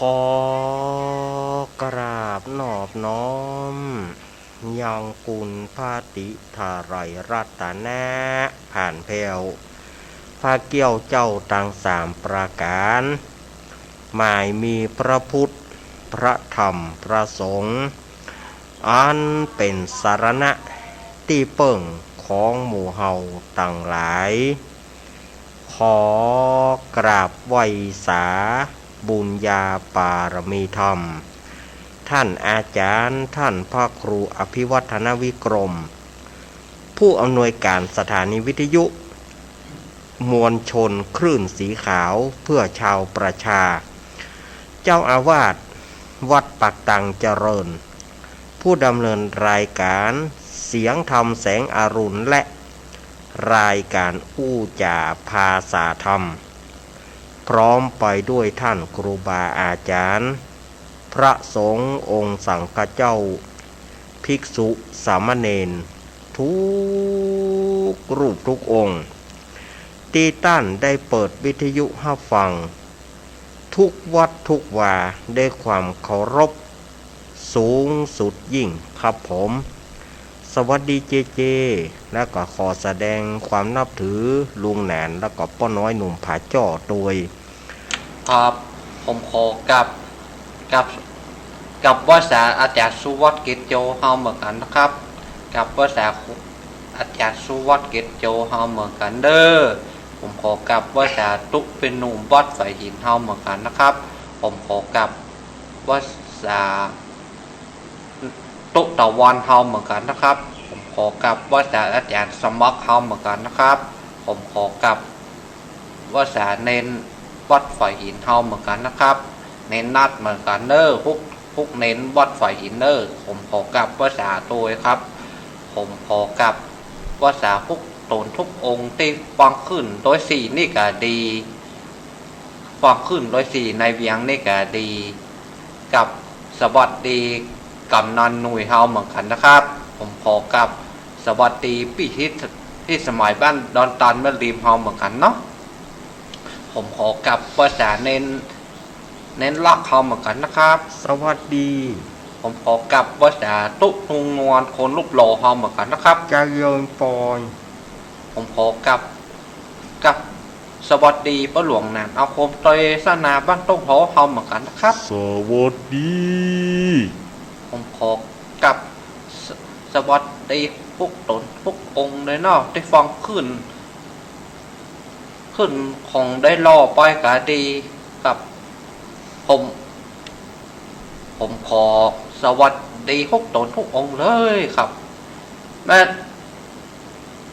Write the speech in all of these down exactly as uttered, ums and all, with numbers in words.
ขอกราบนอบน้อม ยังคุณพระติไทยรัตนผ่านแผ้ว พระเกี้ยวเจ้าตังสามประก๋าน หมายมีพระพุทธ พระธรรม พระสงฆ์ อันเป๋นสรณะตี้เปิ้งของหมู่เฮาตังหลาย ขอกราบไหว้สาบุญญาปารมีธรรม ท่านอาจารย์ ท่านพระครูอภิวัฒนวิกรม ผู้อำนวยการสถานีวิทยุมวลชนคลื่นสีขาวเพื่อชาวประชา เจ้าอาวาสวัดปากตังเจริญ ผู้ดำเนินรายการเสียงธรรมแสงอรุณ และรายการอู้จ๋าภาษาธรรม พร้อมไปด้วยท่านครูบาอาจารย์ พระสงฆ์องค์สังฆเจ้า ภิกษุสามเณร ทุกรูปทุกองค์ ตี้ต้านได้เปิดวิทยุฮับฟัง ทุกวัดทุกวา ด้วยความเคารพสูงสุดยิ่งครับผม สวัสดีเจเจ แล้วก็ขอแสดงความนับถือลุงหนาน แล้วก็ป้อน้อยหนุ่มผาจ้อตวย ครับ ผมขอกราบ กราบ กราบไหว้สาอาจารย์สุวัฒน์เกตโจเฮาเหมือนกั๋นนะครับ กราบไหว้สาอาจารย์สุวัฒน์เกตโจเฮาเหมือนกั๋นเด้อ ผมขอกราบไหว้สาตุ๊เปนหนุ่มวัดฝายหินเฮาเหมือนกั๋นนะครับ ผมขอกราบไหว้สาตุ๊ตะวันเฮาเหมือนกั๋นนะครับ ผมขอกราบไหว้สาอาจารย์สมัครเฮาเหมือนกั๋นนะครับ ผมขอกราบ ไหว้สาเณรวัดฝายหินเฮาเหมือนกั๋นนะครับ เณรนัดเหมือนกั๋นเน้อ ฮุก ฮุกเณรวัดฝายหินเน้อ ผมขอกราบไหว้สาตวยครับ ผมขอกราบไหว้สาฮุกต๋นทุกองค์ตี้ฟังขึ้นร้อยสี่นี่ก็ดี ฟังขึ้นร้อยสี่ในเวียงนี่ก็ดี กราบสวัสดีกำนันหนุ่ยเฮาเหมือนกั๋นนะครับ ผมขอกราบสวัสดีปี้ฮิต ฮิตสมัยบ้านดอนตาลแม่ริมเฮาเหมือนกั๋นเนาะ ผมขอกราบไหว้สาเณร เณรลักษณ์เฮาเหมือนกั๋นนะครับ สวัสดี ผมขอกราบไหว้สาตุ๊ลุงนวลคนรูปหล่อเฮาเหมือนกั๋นนะครับ เจริญปอน ผมขอกราบ กราบสวัสดีป้อหลวงหนานอาคมตวย สนาบ้านต้งหอเฮาเหมือนกั๋นนะครับ สวัสดี ผมขอกราบส- สวัสดีฮุกต๋นฮุกองค์เลยเนาะ ตี้ฟังขึ้น ขึ้นของได้ล่อไปก็ดีครับ ผม ผมขอสวัสดีฮุกต๋นฮุกองค์เลยครับ แม่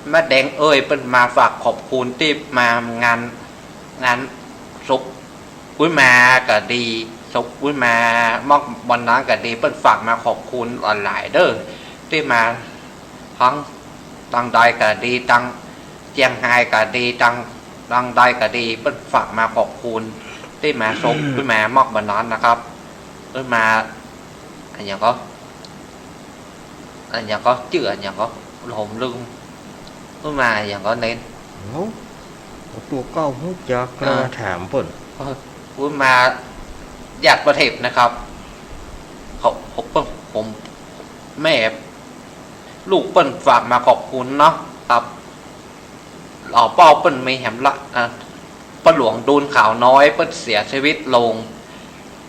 แม่แดงเอ่ย เปิ้นมาฝากขอบคุณตี้มางาน งานศพอุ๊ยมาก็ดี ศพอุ๊ยมามอกบรรณาก็ดี เปิ้นฝากมาขอบคุณหลายๆ เด้อ ตี้มาตัง ตังใดก็ดี ตังเจียงฮายก็ดี ตัง ตังใดก็ดี เปิ้นฝากมาขอบคุณตี้มาศพอุ๊ยมามอกบรรณานะครับ อุ๊ยมา อะหยังก็ อะหยังก็ จื้ออะหยังก็ ผมลืม อุ๊ยมาอะหยังก็เณร เอ้า ตั๋วเก่าฮู้จัก เออ มาถามเปิ้น เออ อุ๊ยมา ญาติประเทศนะครับ เขา ผม ผม แม่ ลูกเปิ้นฝากมาขอบคุณเนาะครับ เอ่อ ป้อเปิ้นมีแหมละ อ่า ป้อหลวงดูนขาวน้อย เปิ้นเสียชีวิตลง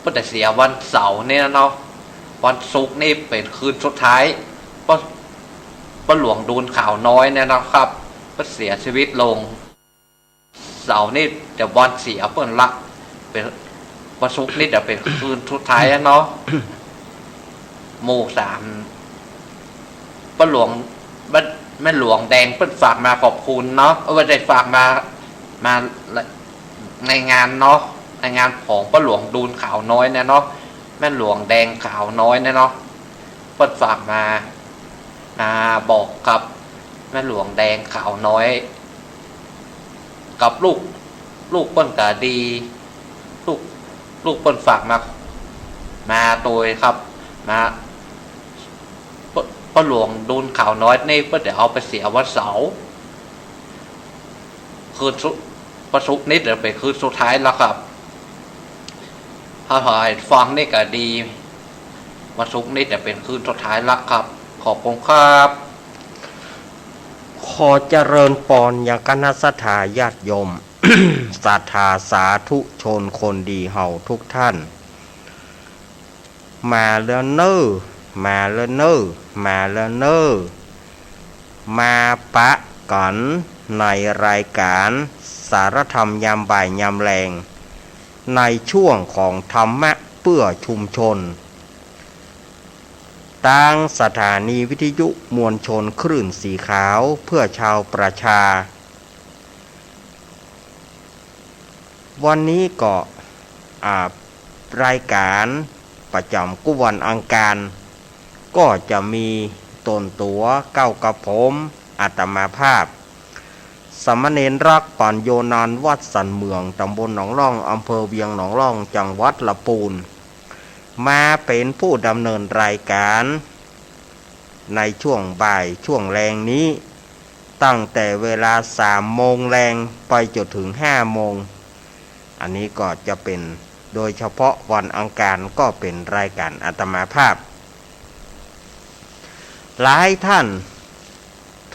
เปิ้นจะเสียวันเสาร์เนี่ยเนาะ วันศุกร์นี่เป๋นคืนสุดท้าย ป้อ ป้อหลวงดูนขาวน้อยเนี่ยนะครับ เปิ้นเสียชีวิตลง เสาร์นี่จะวันเสียเปิ้นละ เป๋น วันศุกร์นี่จะเป๋นคืนสุดท้ายแล้วเนาะ หมู่สาม ป้อหลวง แม่ แม่หลวงแดงเปิ้นฝากมาขอบคุณเนาะ เออ ได้ฝากมา มาในงานเนาะ ในงานของป้อหลวงดูนขาวน้อยเนี่ยเนาะ แม่หลวงแดงขาวน้อยเนี่ยเนาะ เปิ้นฝากมา มาบอกกับแม่หลวงแดงขาวน้อย กับลูก ลูกเปิ้นก็ดี ลูก ลูกเปิ้นฝากมา มาโตยครับ มา ป้อ ป้อหลวงดูนขาวน้อยนี่เปิ้นจะเอาไปเสียวันเสาร์ คืนสุด วันศุกร์นี่จะเป๋นคืนสุดท้ายแล้วครับ ค อาหารฟังนี่ก็ดี วันศุกร์นี่จะเป๋นคืนสุดท้ายละครับ ขอบคุณครับ ขอเจริญปอนยังคณะศรัทธาญาติโยม ศรัทธาสาธุชนคนดีเฮาทุกท่าน มาแล้วเน่อ มาแล้วเน่อ มาแล้วเน่อ มาปะกั๋นในรายก๋านสารธรรมยามบ่ายยามแลง ในช่วงของธรรมะเปื้อชุมชน ตางสถานีวิทยุมวลชนคลื่นสีขาวเพื่อชาวประชา วันนี้ก็ อ่า รายก๋านประจ๋ำกู้วันอังคาร ก็จะมีต้นตั๋วเก้ากับผม อาตมาภาพ สามเณรรัก ปัญโญ นานวัดสันเหมือง ตำบลหนองล่อง อำเภอเวียงหนองล่อง จังหวัดละปูน มาเป๋นผู้ดำเนินรายก๋าน ในช่วงบ่ายช่วงแลงนี้ ตั้งแต่เวลาสามโมงแลงไปจ๋นเถิงห้าโมง อันนี้ก็จะเป๋นโดยเฉพาะวันอังคารก็เป๋นรายก๋านอาตมาภาพ หลายท่าน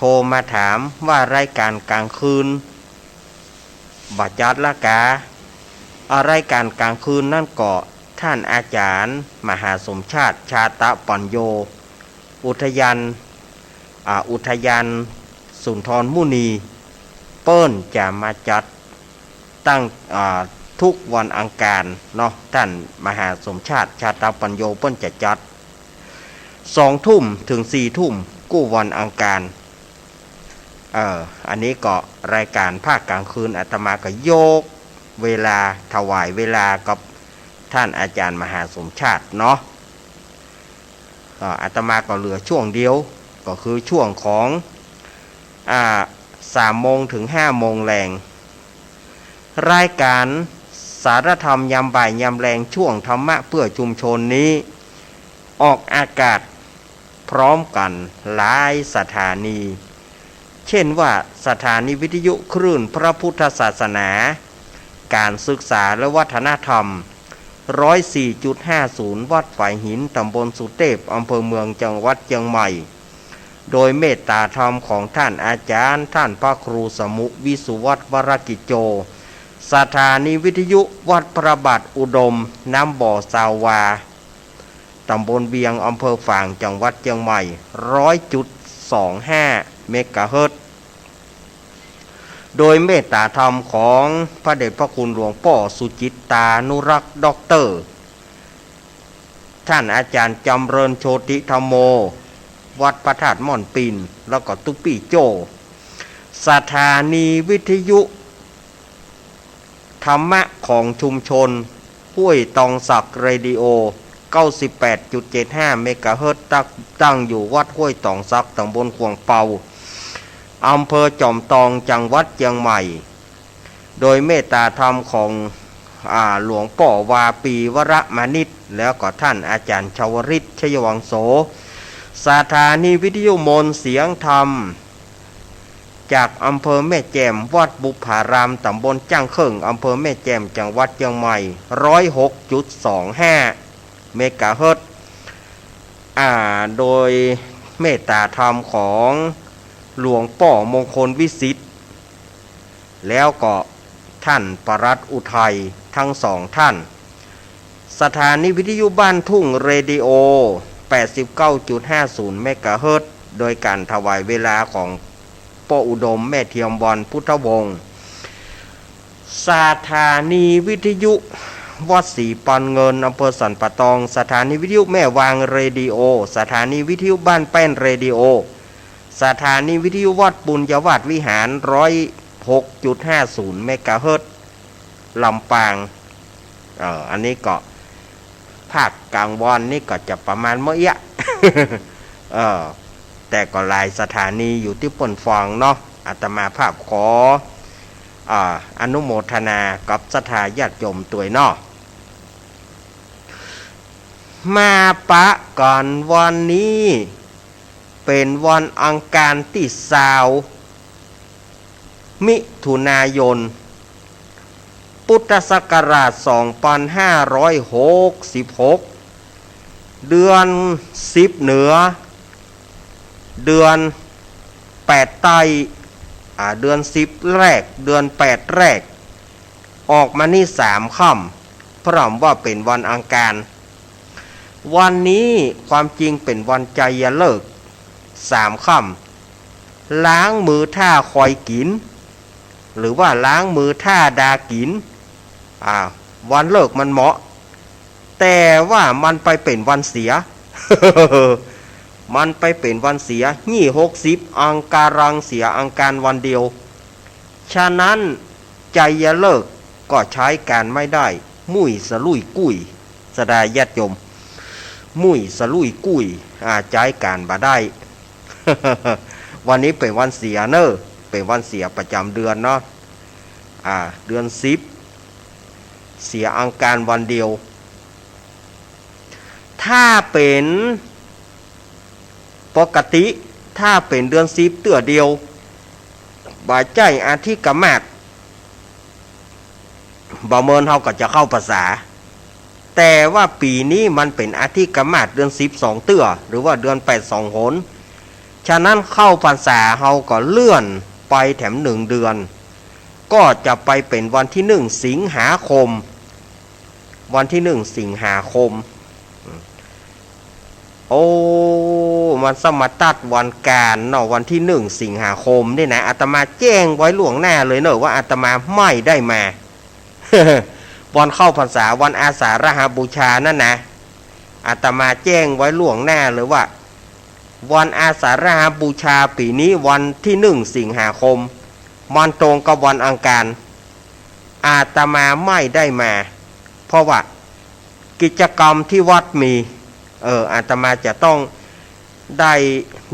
โทรมาถามว่ารายก๋านก๋างคืนบ่จัดละกา อ่า รายก๋านก๋างคืนนั้นก็ท่านอาจ๋ารย์มหาสมชาติ ชาตะปัญโญ อุทยาน อ่า อุทยานสุนทรมุนี เปิ้นจะมาจัดตั้ง อ่า ทุกวันอังคารเนาะ ท่านมหาสมชาติ ชาตะปัญโญ เปิ้นจะจัดสองทุ่มเถิงสี่ทุ่มกู้วันอังคาร เอ่อ อันนี้ก็รายก๋านภาคก๋างคืน อาตมาก็ยกเวลา ถวายเวลากับท่านอาจ๋ารย์มหาสมชาติเนาะ อ่า อาตมาก็เหลือช่วงเดียว ก็คือช่วงของ อ่า สามโมงเถิงห้าโมงแลง รายก๋านสารธรรมยามบ่ายยามแลง ช่วงธรรมะเปื้อชุมชนนี้ ออกอากาศพร้อมกั๋นหลายสถานี เช่นว่าสถานีวิทยุคลื่นพระพุทธศาสนา ก๋านศึกษาและวัฒนธรรม ร้อยสี่จุดห้าศูนย์ วัดฝายหิน ตำบลสุเตพ อำเภอเมือง จังหวัดเจียงใหม่ โดยเมตตาธรรมของท่านอาจ๋ารย์ ท่านพระครูสมุห์ วิสุวัฒน์ วรกิจโจ สถานีวิทยุวัดพระบาทอุดม น้ำบ่อซาววา ตำบลเวียง อำเภอฝาง จังหวัดเจียงใหม่ ร้อยจุดสองห้า เมกะเฮิรตซ์ โดยเมตตาธรรมของพระเดชพระคุณหลวงป้อสุจิตตานุรักษ์ ด็อกเตอร์ ท่านอาจ๋ารย์จำเริญโชติธัมโม วัดพระธาตุม่อนปิ่น แล้วก็ตุ๊ปี้โจ้ สถานีวิทยุธรรมะของชุมชน ห้วยตองสักเรดิโอ เก้าสิบแปดจุดเจ็ดห้า เมกะเฮิรตซ์ ตั้ง ตั้งอยู่วัดห้วยตองสัก ตำบลขวางเปา อำเภอจอมตอง จังหวัดเจียงใหม่ โดยเมตตาธรรมของ อ่า หลวงป้อวาปี วรมณิช แล้วก็ท่านอาจ๋ารย์ชวริต ชัยวังโส สถานีวิทยุมนต์เสียงธรรม จากอำเภอแม่แจ่ม วัดบุพพาราม ตำบลจ้างเคิ่ง อำเภอแม่แจ่ม จังหวัดเจียงใหม่ ร้อยหกจุดสองห้า เมกะเฮิรตซ์ อ่า โดยเมตตาธรรมของหลวงป้อมงคลวิสิทธิ์ แล้วก็ท่านปลัดอุทัย ทั้งสองท่าน สถานีวิทยุบ้านทุ่งเรดิโอ แปดสิบเก้าจุดห้าศูนย์ เมกะเฮิรตซ์ โดยก๋านถวายเวลาของป้ออุดม แม่เทียมวรรณ พุทธวงศ์ สถานีวิทยุวัดศรีปันเงิน อำเภอสันป่าตอง สถานีวิทยุแม่วางเรดิโอ สถานีวิทยุบ้านแป้นเรดิโอ สถานีวิทยุวัดปุญญวาสวิหาร ร้อยหกจุดห้าศูนย์ เมกะเฮิรตซ์ ลำปาง เอ่อ อันนี้ก็ภาคกลางวันนี่ก็จะประมาณเมื่อเอี้ย เออ แต่ก็หลายสถานีอยู่ตี้เปิ้นฟังเนาะ อาตมาภาพขอ อ่า อนุโมทนากับศรัทธาญาติโยมตวยเนาะ มาปะกั๋นวันนี้ เป๋นวันอังคารตี้ซาว มิถุนายน พุทธศักราชสองปันห้าร้อยหกสิบหก เดือนสิบเหนือ เดือนแปดใต้ อ่า เดือนสิบแรก เดือนแปดแรก ออกมานี่สามค่ำ พร่ำว่าเป๋นวันอังคาร วันนี้ความจริงเป๋นวันไชยฤกษ์สามค่ำ ล้างมือถ้าคอยกิ๋น หรือว่าล้างมือถ้าดากิ๋น อ่า วันฤกษ์มันเหมาะ แต่ว่ามันไปเป๋นวันเสีย มันไปเป๋นวันเสีย ฮี่หกสิบ อังคารัง เสียอังคารวันเดียว ฉะนั้นไชยฤกษ์ก็ใจ๊ก๋านไม่ได้ มุ้ยสะลุยกุ้ย ศรัทธาญาติโยม มุ้ยสะลุยกุ้ย อ่า ใจ๊ก๋านบ่ได้ วันนี้เป๋นวันเสียเน่อ เป๋นวันเสียประจ๋ำเดือนเนาะ อ่า เดือนสิบ เสียอังคารวันเดียว ถ้าเป๋นปกติ ถ้าเป๋นเดือนสิบเตื้อเดียว บ่ใจ้อาทิกมาส บ่าเมินเฮาก็จะเข้าพรรษา แต่ว่าปี๋นี้มันเป๋นอาทิกมาสเดือนสิบสองเตื้อ หรือว่าเดือนแปดสองหน ฉะนั้นเข้าพรรษาเฮาก็เลื่อนไปแถมหนึ่งเดือน ก็จะไปเป๋นวันที่หนึ่งสิงหาคม วันที่หนึ่งสิงหาคม โอ้ มันสมาตัดวันก๋านเนาะ วันที่หนึ่งสิงหาคมนี่นะ อาตมาแจ้งไว้ล่วงหน้าเลยเนอะว่าอาตมาไม่ได้มา วันเข้าพรรษา วันอาสาฬหบูชานั่นนะ อาตมาแจ้งไว้ล่วงหน้าเลยว่า วันอาสาฬหบูชาปี๋นี้วันที่หนึ่งสิงหาคม มันตรงกับวันอังคาร อาตมาไม่ได้มา เพราะว่ากิจกรรมที่วัดมี เออ อาตมาจะต้องได้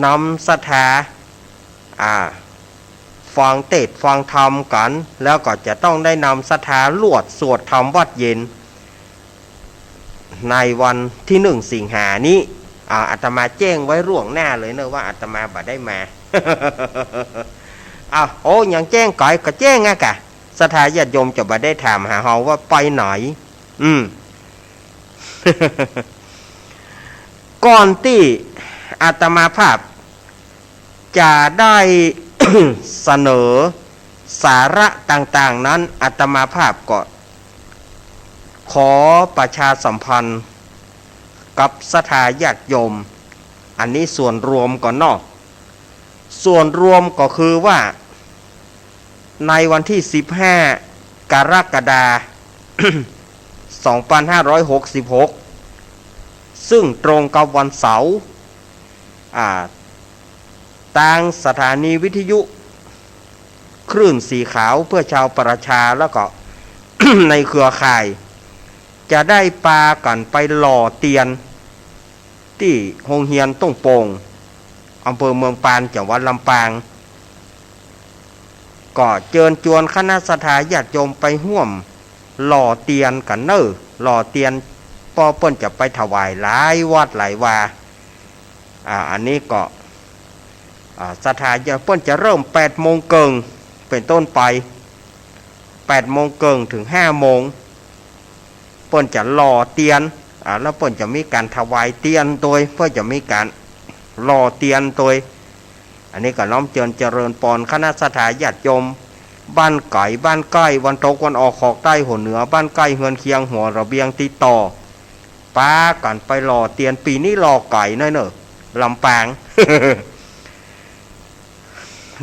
นำศรัทธา อ่า ฟังเตสน์ฟังธรรมกั๋น แล้วก็จะต้องได้นำศรัทธาลวดสวดธรรมวัตรเย็น ในวันที่หนึ่งสิงหานี้ อ่า อาตมาแจ้งไว้ล่วงหน้าเลยเนอะว่าอาตมาบ่ได้มา อ้าว โอ้ ยังแจ้งก๋อยก็แจ้งอะกะ ศรัทธาญาติโยมจะบ่ได้ถามหาเฮาว่าไปไหน อืม ก่อนตี้อาตมาภาพจะได้ เสนอสาระต่างๆ นั้น อาตมาภาพก็ขอประชาสัมพันธ์กับศรัทธาญาติโยม อันนี้ส่วนรวมก่อนเนาะ ส่วนรวมก็คือว่า ในวันที่สิบห้า กรกฎาคม สองปันห้าร้อยหกสิบหก ซึ่งตรงกับวันเสาร์ อ่า ตางสถานีวิทยุคลื่นสีขาวเพื่อชาวประชา แล้วก็ ในเครือข่าย จะได้ปากั๋นไปหล่อเตียน ตี้โฮงเฮียนต้งโป่ง อำเภอเมืองปาน จังหวัดลำปาง ก็เจิญจวนคณะศรัทธาญาติโยมไปฮ่วมหล่อเตียนกั๋นเน่อ หล่อเตียน เพราะเปิ้นจะไปถวายหลายวัดหลายวา อ่า อันนี้ก็ อ่า ศรัทธาญาติ เปิ้นจะเริ่มแปดโมงเกิ่ง เป๋นต้นไป แปดโมงเกิ่งเถิงห้าโมง เปิ้นจะหล่อเตียน อ่า แล้วเปิ้นจะมีก๋านถวายเตียนตวย เปิ้นจะมีก๋านหล่อเตียนตวย อันนี้ก็น้อมเจิญเจริญปอนคณะศรัทธาญาติโยม บ้านไก๋บ้านใก้ วันตกวันออก ขอกใต้หัวเหนือ บ้านใก้เฮือนเคียง หัวระเบียงติดต่อ ปากั๋นไปหล่อเตียน ปี๋นี้หล่อไก๋หน้อยเน่อ ลำปาง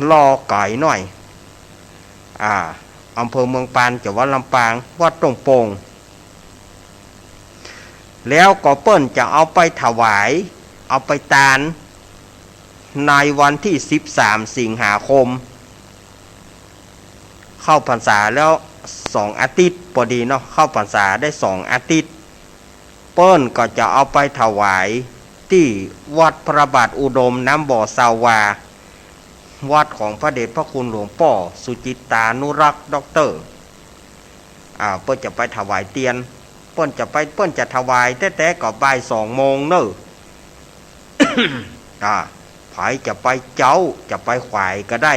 หล่อไก๋หน้อย อ่า อำเภอเมืองปาน จังหวัดลำปาง วัดต้งโป่ง แล้วก็เปิ้นจะเอาไปถวาย เอาไปตาน ในวันที่สิบสามสิงหาคม เข้าพรรษาแล้วสองอาทิตย์ ปอดีเนาะ เข้าพรรษาได้สองอาทิตย์ เปิ้นก็จะเอาไปถวายตี้วัดพระบาทอุดมน้ำบ่อซาวา วัดของพระเดชพระคุณหลวงป้อสุจิตตานุรักษ์ ด็อกเตอร์ อ่า เปิ้นจะไปถวายเตียน เปิ้นจะไป เปิ้นจะถวายแต๊ๆ ก็บ่ายสองโมงเน่อ อ่า ใผจะไปเจ๊า จะไปขวายก็ได้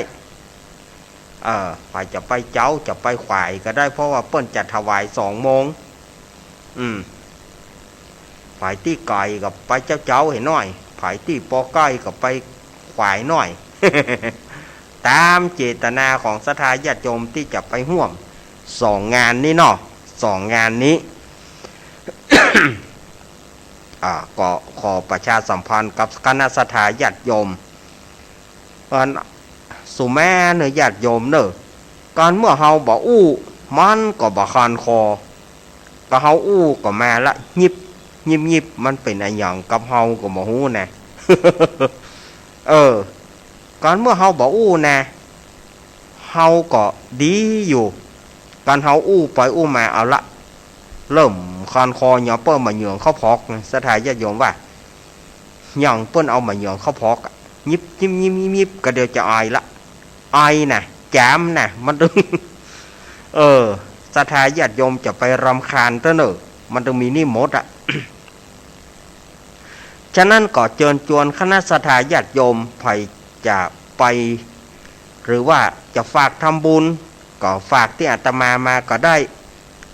เออ ใผจะไปเจ๊าจะไปขวายก็ได้ เพราะว่าเปิ้นจะถวายสองโมง อืม ใผตี้ใก้ก็ไปเจ๊าๆ เหียหน้อย ใผตี้ปอใก้ก็ไปขวายหน้อย ต๋ามเจตนาของศรัทธาญาติโยมตี้จะไปฮ่วมสองงานนี้เนาะ สองงานนี้ อ่า ก็ขอประชาสัมพันธ์กับคณะศรัทธาญาติโยม อัน สุแม่เน่อญาติโยมเน่อ ก๋านเมื่อเฮาบ่อู้ มันก็บ่คันคอ ก็เฮาอู้ก็มาละ งิบ งิบ งิบ มันเป๋นอะหยังกับเฮาก็บ่ฮู้นะ เออ ก๋านเมื่อเฮาบ่อู้นะ เฮาก็ดีอยู่ ก๋านเฮาอู้ไปอู้มาเอาละ เริ่มคันคอ หยังเปิ้นบ่าเหยืองเข้าผอก ศรัทธาญาติโยมว่า หยังเปิ้นเอาบ่าเหยืองเข้าผอกอะ งิบ งิบ งิบ งิบ ก็เดี๋ยวจะไอละ ไอนะ จ๋ามนะ มันตึง เออ ศรัทธาญาติโยมจะไปรำคาญเต้อเน่อ มันตึงมีนี่หมดอะ ฉะนั้นก็เจิญจวนคณะศรัทธาญาติโยม ใผจะไป หรือว่าจะฝากทำบุญ ก็ฝากตี้อาตมามาก็ได้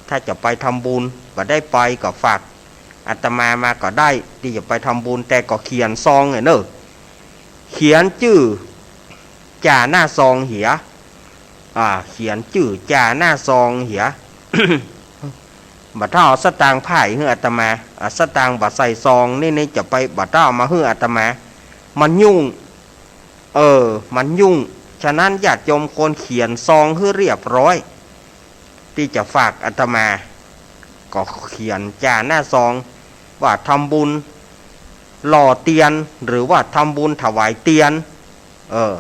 ถ้าจะไปทำบุญ บ่ได้ไปก็ฝากอาตมามาก็ได้ ตี้จะไปทำบุญ แต่ก็เขียนซองอะเน่อ เขียนจื้อจ่าหน้าซองเหีย อ่า เขียนจื้อจ่าหน้าซองเหีย บ่าเต้าเอาสตางค์ไพร่หื้ออาตมา อ่า สตางค์บ่าใส่ซองนี่ นี่จะไป บ่าเต้าเอามาหื้ออาตมา มันยุ่ง เออ มันยุ่ง ฉะนั้นญาติโยมควรเขียนซองหื้อเรียบร้อย ตี้จะฝากอาตมา ก็เขียนจ่าหน้าซอง ว่าทำบุญหล่อเตียน หรือว่าทำบุญถวายเตียน เออ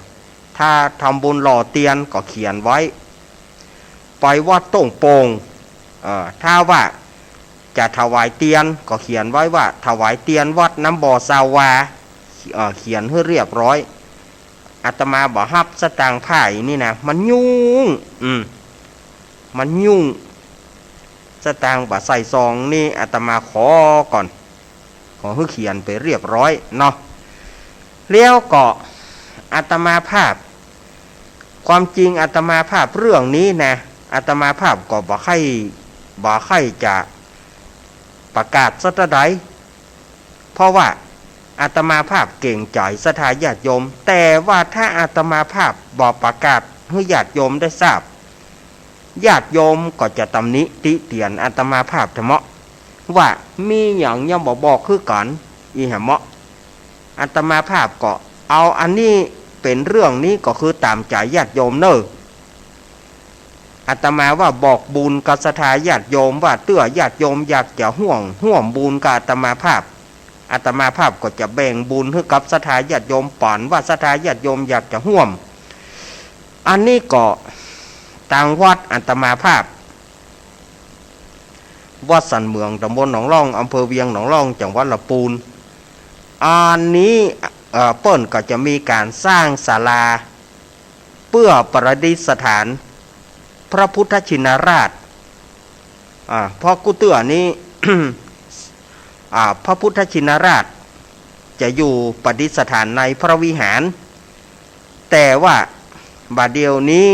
ถ้าทำบุญหล่อเตียนก็เขียนไว้ ไปวัดต้งโป่ง เออ ถ้าว่าจะถวายเตียนก็เขียนไว้ว่าถวายเตียนวัดน้ำบ่อซาวา เออ เขียนหื้อเรียบร้อย อาตมาบ่ฮับสตางค์ไพร่นี่นะ มันยุ่ง อืม มันยุ่ง สตางค์บ่าใส่ซองนี่ อาตมาขอก่อน ขอหื้อเขียนไปเรียบร้อยเนาะ แล้วก็อาตมาภาพ ความจริงอาตมาภาพเรื่องนี้นะ อาตมาภาพก็บ่ใค่ บ่ใค่จะประกาศสักเต้าใด เพราะว่าอาตมาภาพเกรงใจ๋ศรัทธาญาติโยม แต่ว่าถ้าอาตมาภาพบ่ประกาศหื้อญาติโยมได้ทราบ ญาติโยมก็จะตำหนิติเตียนอาตมาภาพแท้เมาะ ว่ามีหยังยังบ่บอกหื้อกั๋น อี้แหมเมาะ อาตมาภาพก็เอาอันนี้เป๋นเรื่องนี้ก็คือต๋ามใจ๋ญาติโยมเน่อ อาตมาว่าบอกบุญกับศรัทธาญาติโยม ว่าเตื้อญาติโยมอยากจะฮ่วง ฮ่วมบุญกับอาตมาภาพ อาตมาภาพก็จะแบ่งบุญหื้อกับศรัทธาญาติโยม ป๋านว่าศรัทธาญาติโยมอยากจะฮ่วม อันนี้ก็ตางวัดอาตมาภาพ วัดสันเหมือง ตำบลหนองล่อง อำเภอเวียงหนองล่อง จังหวัดลำปูน อันนี้ เอ่อ เปิ้นก็จะมีก๋านสร้างศาลา เปื้อประดิษฐานพระพุทธชินราช อ่า เพราะกู้เตื้อนี้ อ่า พระพุทธชินราชจะอยู่ประดิษฐานในพระวิหาร แต่ว่าบ่าเดี่ยวนี้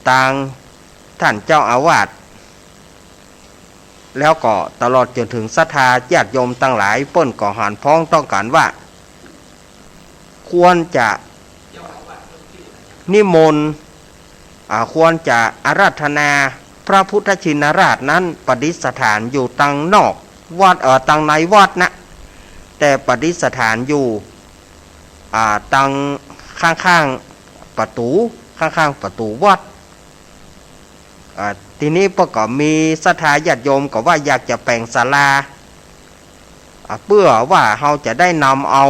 ตางต้านเจ้าอาวาส แล้วก็ตลอดจ๋นเถิงศรัทธาญาติโยมตังหลาย เปิ้นก็หันพ้องต้องก๋านว่า ควรจะนิมนต์ อ่า ควรจะอาราธนาพระพุทธชินราชนั้นประดิษฐานอยู่ตังนอกวัด เอ่อ ตังในวัดนะ แต่ประดิษฐานอยู่ อ่า ตังข้างๆ ประตู๋ ข้างๆ ประตู๋วัด อ่า ทีนี้เปิ้นก็มีศรัทธาญาติโยมก็ว่าอยากจะแป๋งศาลา อ่า เปื้อว่าเฮาจะได้นำเอา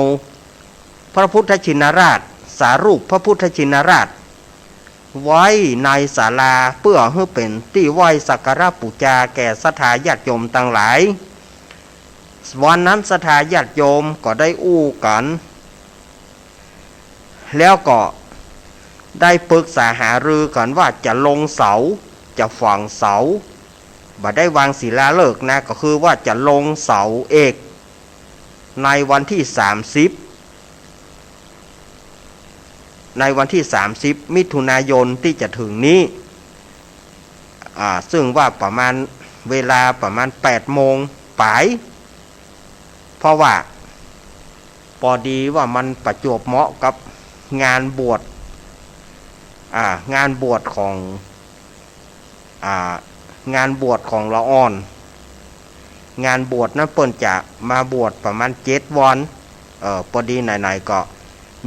พระพุทธชินราช สารูปพระพุทธชินราช ไว้ในศาลา เปื้อหื้อเป๋นตี้ไหว้สักการะปู๋จาแก่ศรัทธาญาติโยมตังหลาย วันนั้นศรัทธาญาติโยมก็ได้อู้กั๋น แล้วก็ได้ปรึกษาหารือกั๋นว่าจะลงเสา จะฝังเสา บ่ได้วางศิลาฤกษ์นะ ก็คือว่าจะลงเสาเอกในวันตี้สามสิบ ในวันตี้สามสิบมิถุนายนตี้จะเถิงนี้ อ่า ซึ่งว่าประมาณ เวลาประมาณแปดโมงป๋าย เพราะว่าปอดีว่ามันประจวบเหมาะกับงานบวช อ่า งานบวชของ อ่า งานบวชของละอ่อน งานบวชนั้นเปิ้นจะมาบวชประมาณเจ็ดวัน เอ่อ ปอดีไหนๆ ก็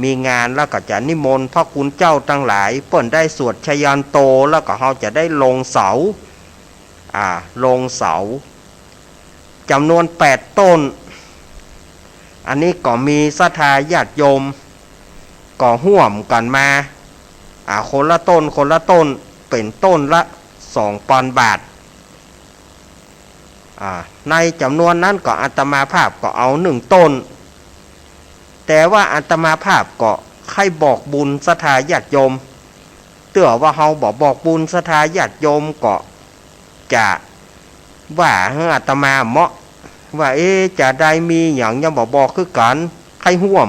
มีงาน แล้วก็จะนิมนต์พระคุณเจ้าตังหลาย เปิ้นได้สวดชยันโต แล้วก็เฮาจะได้ลงเสา อ่า ลงเสา จ๋ำนวนแปดต้น อันนี้ก็มีศรัทธาญาติโยม ก็ฮ่วมกั๋นมา อ่า คนละต้น คนละต้น เป๋นต้นละสองปอนด์บาท อ่า ในจ๋ำนวนนั้นก็อาตมาภาพก็เอาหนึ่งต้น แต่ว่าอาตมาภาพก็ใค่บอกบุญศรัทธาญาติโยม เตื้อว่าเฮาบ่บอกบุญศรัทธาญาติโยมก็จะว่าหื้ออาตมาเมาะ ว่า เอ๊ะ จะได้มีหยังยังบ่บอกคือกั๋น ใค่ฮ่วม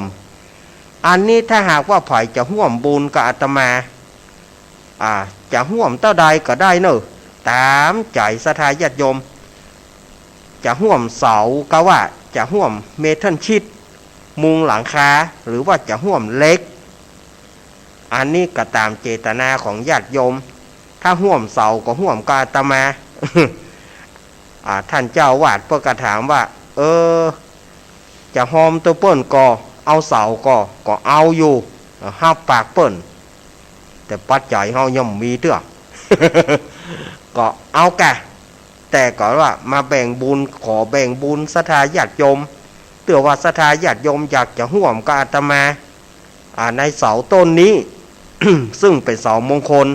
อันนี้ถ้าหากว่าใผจะฮ่วมบุญกับอาตมา อ่า จะฮ่วมเต้าใดก็ได้เน่อ ต๋ามใจ๋ศรัทธาญาติโยม จะฮ่วมเสาก็ว่า จะฮ่วมเมทัลชีท มุงหลังคา หรือว่าจะฮ่วมเหล็ก อันนี้ก็ต๋ามเจตนาของญาติโยม ถ้าฮ่วมเสาก็ฮ่วมกับอาตมา อ่า ท่านเจ้าอาวาสเปิ้นก็ถามว่า เออ จะฮอมตวยเปิ้นก่อ เอาเสาก่อ ก็เอาอยู่ ฮับปากเปิ้น แต่ปัจจัยเฮายังบ่มีเตื้อ ก็เอาก่ะ แต่ก็ว่ามาแบ่งบุญ ขอแบ่งบุญศรัทธาญาติโยม เตื้อว่าศรัทธาญาติโยมอยากจะฮ่วมกับอาตมา อ่า ในเสาต้นนี้ ซึ่งเป๋นเสามงคล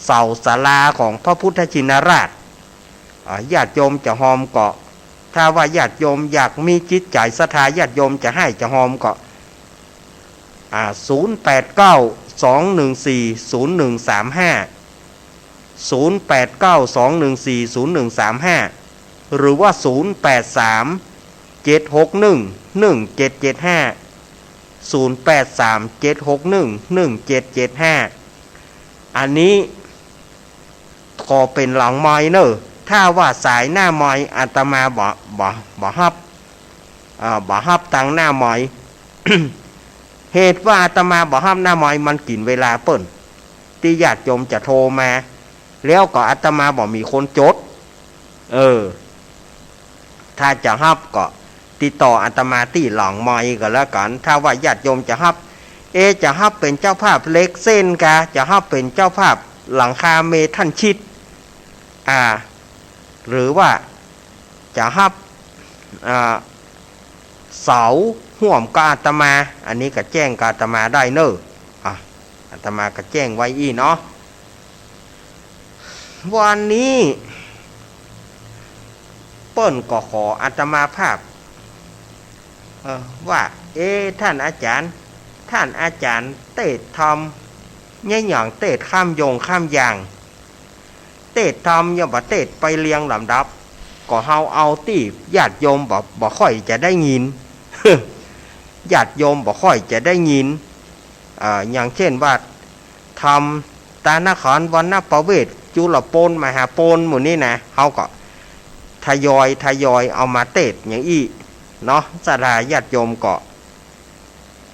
เสาศาลาของพระพุทธชินราช อ่า ญาติโยมจะฮอมก็ ถ้าว่าญาติโยมอยากมีจิตใจ๋ศรัทธาญาติโยมจะหื้อจะฮอมก็ อ่า ศูนย์แปดเก้า สองหนึ่งสี่ ศูนย์หนึ่งสามห้า ศูนย์แปดเก้า สองหนึ่งสี่ ศูนย์หนึ่งสามห้า หรือว่า ศูนย์แปดสาม เจ็ดหกหนึ่ง หนึ่งเจ็ดเจ็ดห้า ศูนย์แปดสาม เจ็ดหกหนึ่ง หนึ่งเจ็ดเจ็ดห้า อันนี้ ก็เป๋นหลังไมค์เน่อ ถ้าว่าสายหน้าไมค์อาตมาบ่ บ่ บ่ฮับ อ่า บ่ฮับตางหน้าไมค์ เหตุว่าอาตมาบ่ฮับหน้าไมค์ มันกิ๋นเวลาเปิ้น ตี้ญาติโยมจะโทรมา แล้วก็อาตมาบ่มีคนจด เออ ถ้าจะฮับก็ติดต่ออาตมาตี้หลังไมค์ก็แล้วกั๋น ถ้าว่าญาติโยมจะฮับ เอ จะฮับเป๋นเจ้าภาพเหล็กเส้นกา จะฮับเป๋นเจ้าภาพหลังคาเมทัลชีท อ่า หรือว่าจะฮับ อ่า เสาฮ่วมกับอาตมา อันนี้ก็แจ้งกับอาตมาได้เน่อ อ่ะ อาตมาก็แจ้งไว้อี้เนาะ วันนี้เปิ้นก็ขออาตมาภาพ เอ่อ ว่า เอ๊ะ ท่านอาจ๋ารย์ ท่านอาจ๋ารย์เตสน์ธรรม เยียะหยังเตสน์ข้ามโยงข้ามอย่าง เตสน์ธรรมเยียะบ่เตสน์ไปเรียงลำดับ ก็เฮาเอาตี้ญาติโยมบ่ บ่ค่อยจะได้ยิน ญาติโยมบ่ค่อยจะได้ยิน เอ่อ อย่างเช่นว่า ธรรมตานคร วรรณประเวศ จุลโปน มหาโปน หมู่นี้นะ เฮาก็ทยอยทยอยเอามาเตสน์อย่างอี้เนาะ ศรัทธาญาติโยมก็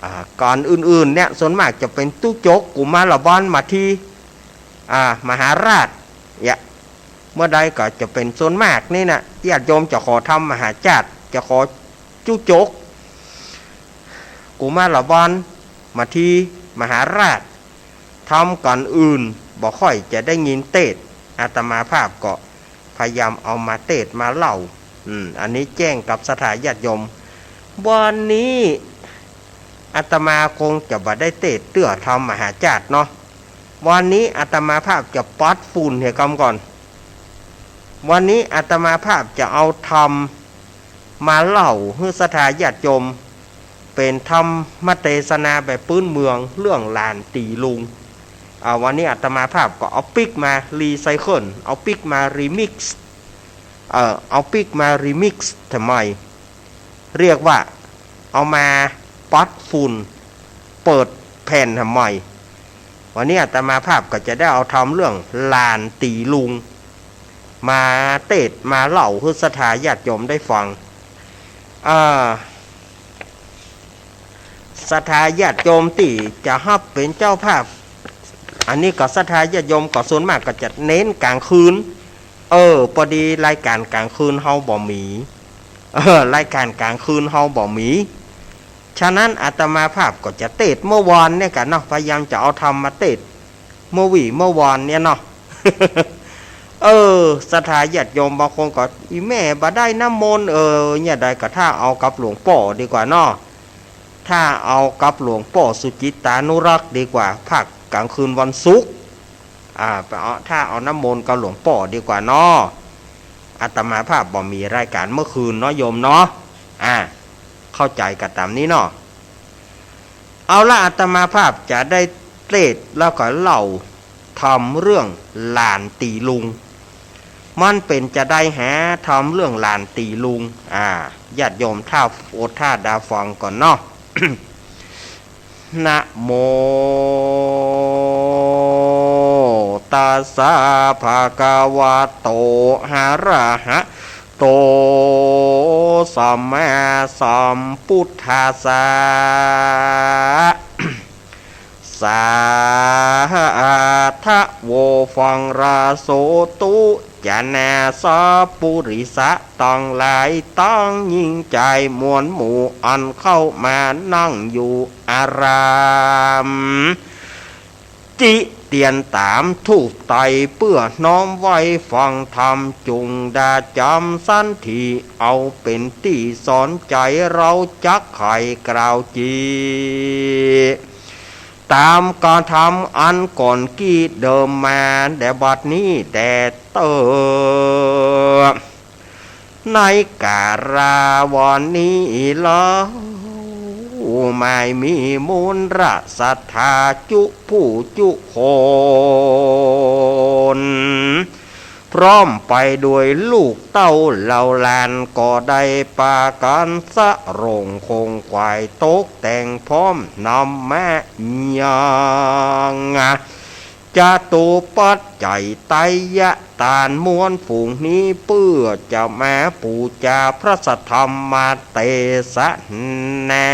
อ่า ก่อนอื่นๆ เนี่ย ส่วนมากจะเป๋นจุจก กุมารบรรมาที อ่า มหาราช เนี่ย เมื่อใดก็จะเป๋นส่วนมากนี่นะ ญาติโยมจะขอธรรมมหาชาติ จะขอจุจก กุมารบรรมาที มหาราช ธรรมก่อนอื่นบ่ค่อยจะได้ยินเตสน์ อาตมาภาพก็พยายามเอามาเตสน์มาเล่า อืม อันนี้แจ้งกับศรัทธาญาติโยม วันนี้อาตมาคงจะบ่ได้เตสน์เตื้อธรรมมหาชาติเนาะ วันนี้อาตมาภาพจะปัดฝุ่นเหียกำก่อน วันนี้อาตมาภาพจะเอาธรรมมาเล่าหื้อศรัทธาญาติโยม เป๋นธรรมเตสนาแบบปื้นเมือง เรื่องหลานตี๋ลุง อ่า วันนี้อาตมาภาพก็เอาปิ๊กมารีไซเคิล เอาปิ๊กมารีมิกซ์ เอ่อ เอาปิ๊กมารีมิกซ์ทำไม เรียกว่าเอามาปัดฝุ่น เปิด แผ่นแหมใหม่ วันนี้อาตมาภาพก็จะได้เอาธรรมเรื่องหลานตี๋ลุง มาเตสน์มาเล่าหื้อศรัทธาญาติโยมได้ฟัง อ่า ศรัทธาญาติโยมตี้จะฮับเป๋นเจ้าภาพ อันนี้ก็ศรัทธาญาติโยมก็ส่วนมากก็จะเน้นก๋างคืน เออ ปอดีรายก๋านก๋างคืนเฮาบ่มี เออ รายก๋านก๋างคืนเฮาบ่มี ฉะนั้นอาตมาภาพก็จะเตสน์เมื่อวานเนี่ยกั๋นเนาะ พยายามจะเอาธรรมมาเตสน์เมื่อหวีเมื่อวานเนี่ยเนาะ เออ ศรัทธาญาติโยมบางคนก็ อี่แม่บ่ได้น้ำมนต์ เออ เนี่ยใดก็ถ้าเอากับหลวงป้อดีกว่าเนาะ ถ้าเอากับหลวงป้อสุจิตตานุรักษ์ดีกว่า ภาคก๋างคืนวันศุกร์ อ่า ไปเอา ถ้าเอาน้ำมนต์กับหลวงป้อดีกว่าเนาะ อาตมาภาพบ่มีรายก๋านเมื่อคืนเนาะโยมเนาะ อ่า เข้าใจ๋กั๋นต๋ามนี้เนาะ เอาละ อาตมาภาพจะได้เตสน์แล้วก็เล่าธรรมเรื่องหลานตี๋ลุง มันเป๋นจาใดแห ธรรมเรื่องหลานตี๋ลุง อ่า ญาติโยมถ้าอดถ้าดาฟังก่อนเนาะ นะโมตัสสะ ภะคะวะโต อะระหะโต สัมมาสัมพุทธัสสะ สาธะโว ฟังราโสตุ จะนาสัพปุริสะตังหลาย ตังญิงจายมวลหมู่ อันเข้ามานั่งอยู่อาราม จิเตียนต๋ามธูปไตร เปื้อน้อมไหว้ฟังธรรม จุ่งดาจ๋ำสันถิ เอาเป๋นตี้สอนใจ๋ เฮาจักไขกล่าวจี ต๋ามกระทำอันก่อนกี้เดิมมา แด่บัดนี้แต๊เต๊อ ในกาลวันนี้เล่า ไม่มีมูลศรัทธาจุผู้จุคน พร้อมไปด้วยลูกเต้าเหล่าหลาน ก็ได้ปากั๋นสะหร่งคงขวาย ตกแต่งพร้อมนำมายังจตุปัจจัยไตรยะตานมวลฝูงนี้ เปื้อจะมาปู๋จาพระสัทธรรมเตสนา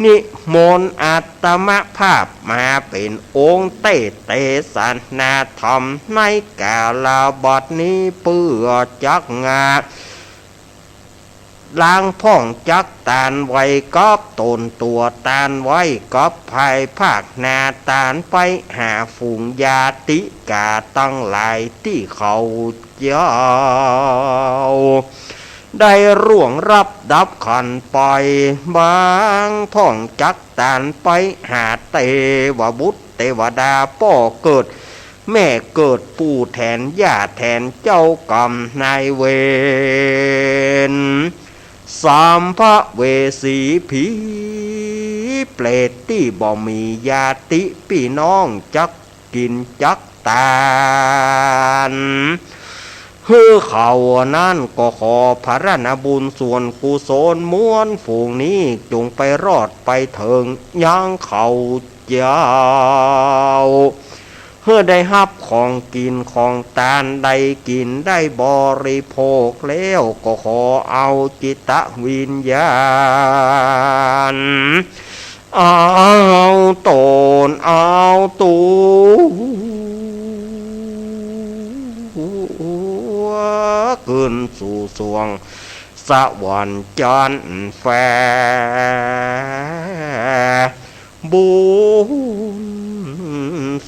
นิมนต์อาตมาภาพมาเป๋นองค์เตสน์เตสนาธรรมในกาลบัดนี้ เปื้อจักงา ล้างพ่องจักตานไว้กับต๋นตั๋ว ตานไว้กับภายภาคหน้า ตานไปหาฝูงญาติกาตังหลายตี้เขาเจ้า ได้ล่วงลับดับขันไป บางพ่องจักตานไปหาเตวบุตรเตวดาป้อเกิด แม่เกิด ปู่แทนย่าแทน เจ้ากรรมนายเวร สัมภเวสีผีเปรตตี้บ่มีญาติปี้น้องจักกิ๋นจักตาน หื้อเขานั้น ก็ขอผะละนาบุญส่วนกุศลมวลฝูงนี้ จุ่งไปรอดไปเถิงยังเขาเจ้า หื้อได้ฮับของกิ๋นของตาน ได้กิ๋นได้บริโภคแล้ว ก็ขอเอาจิตวิญญาณ เอาต๋นเอาตั๋ว ขึ้นสู่สวงสวรรค์จั๊นฟ้า บุญ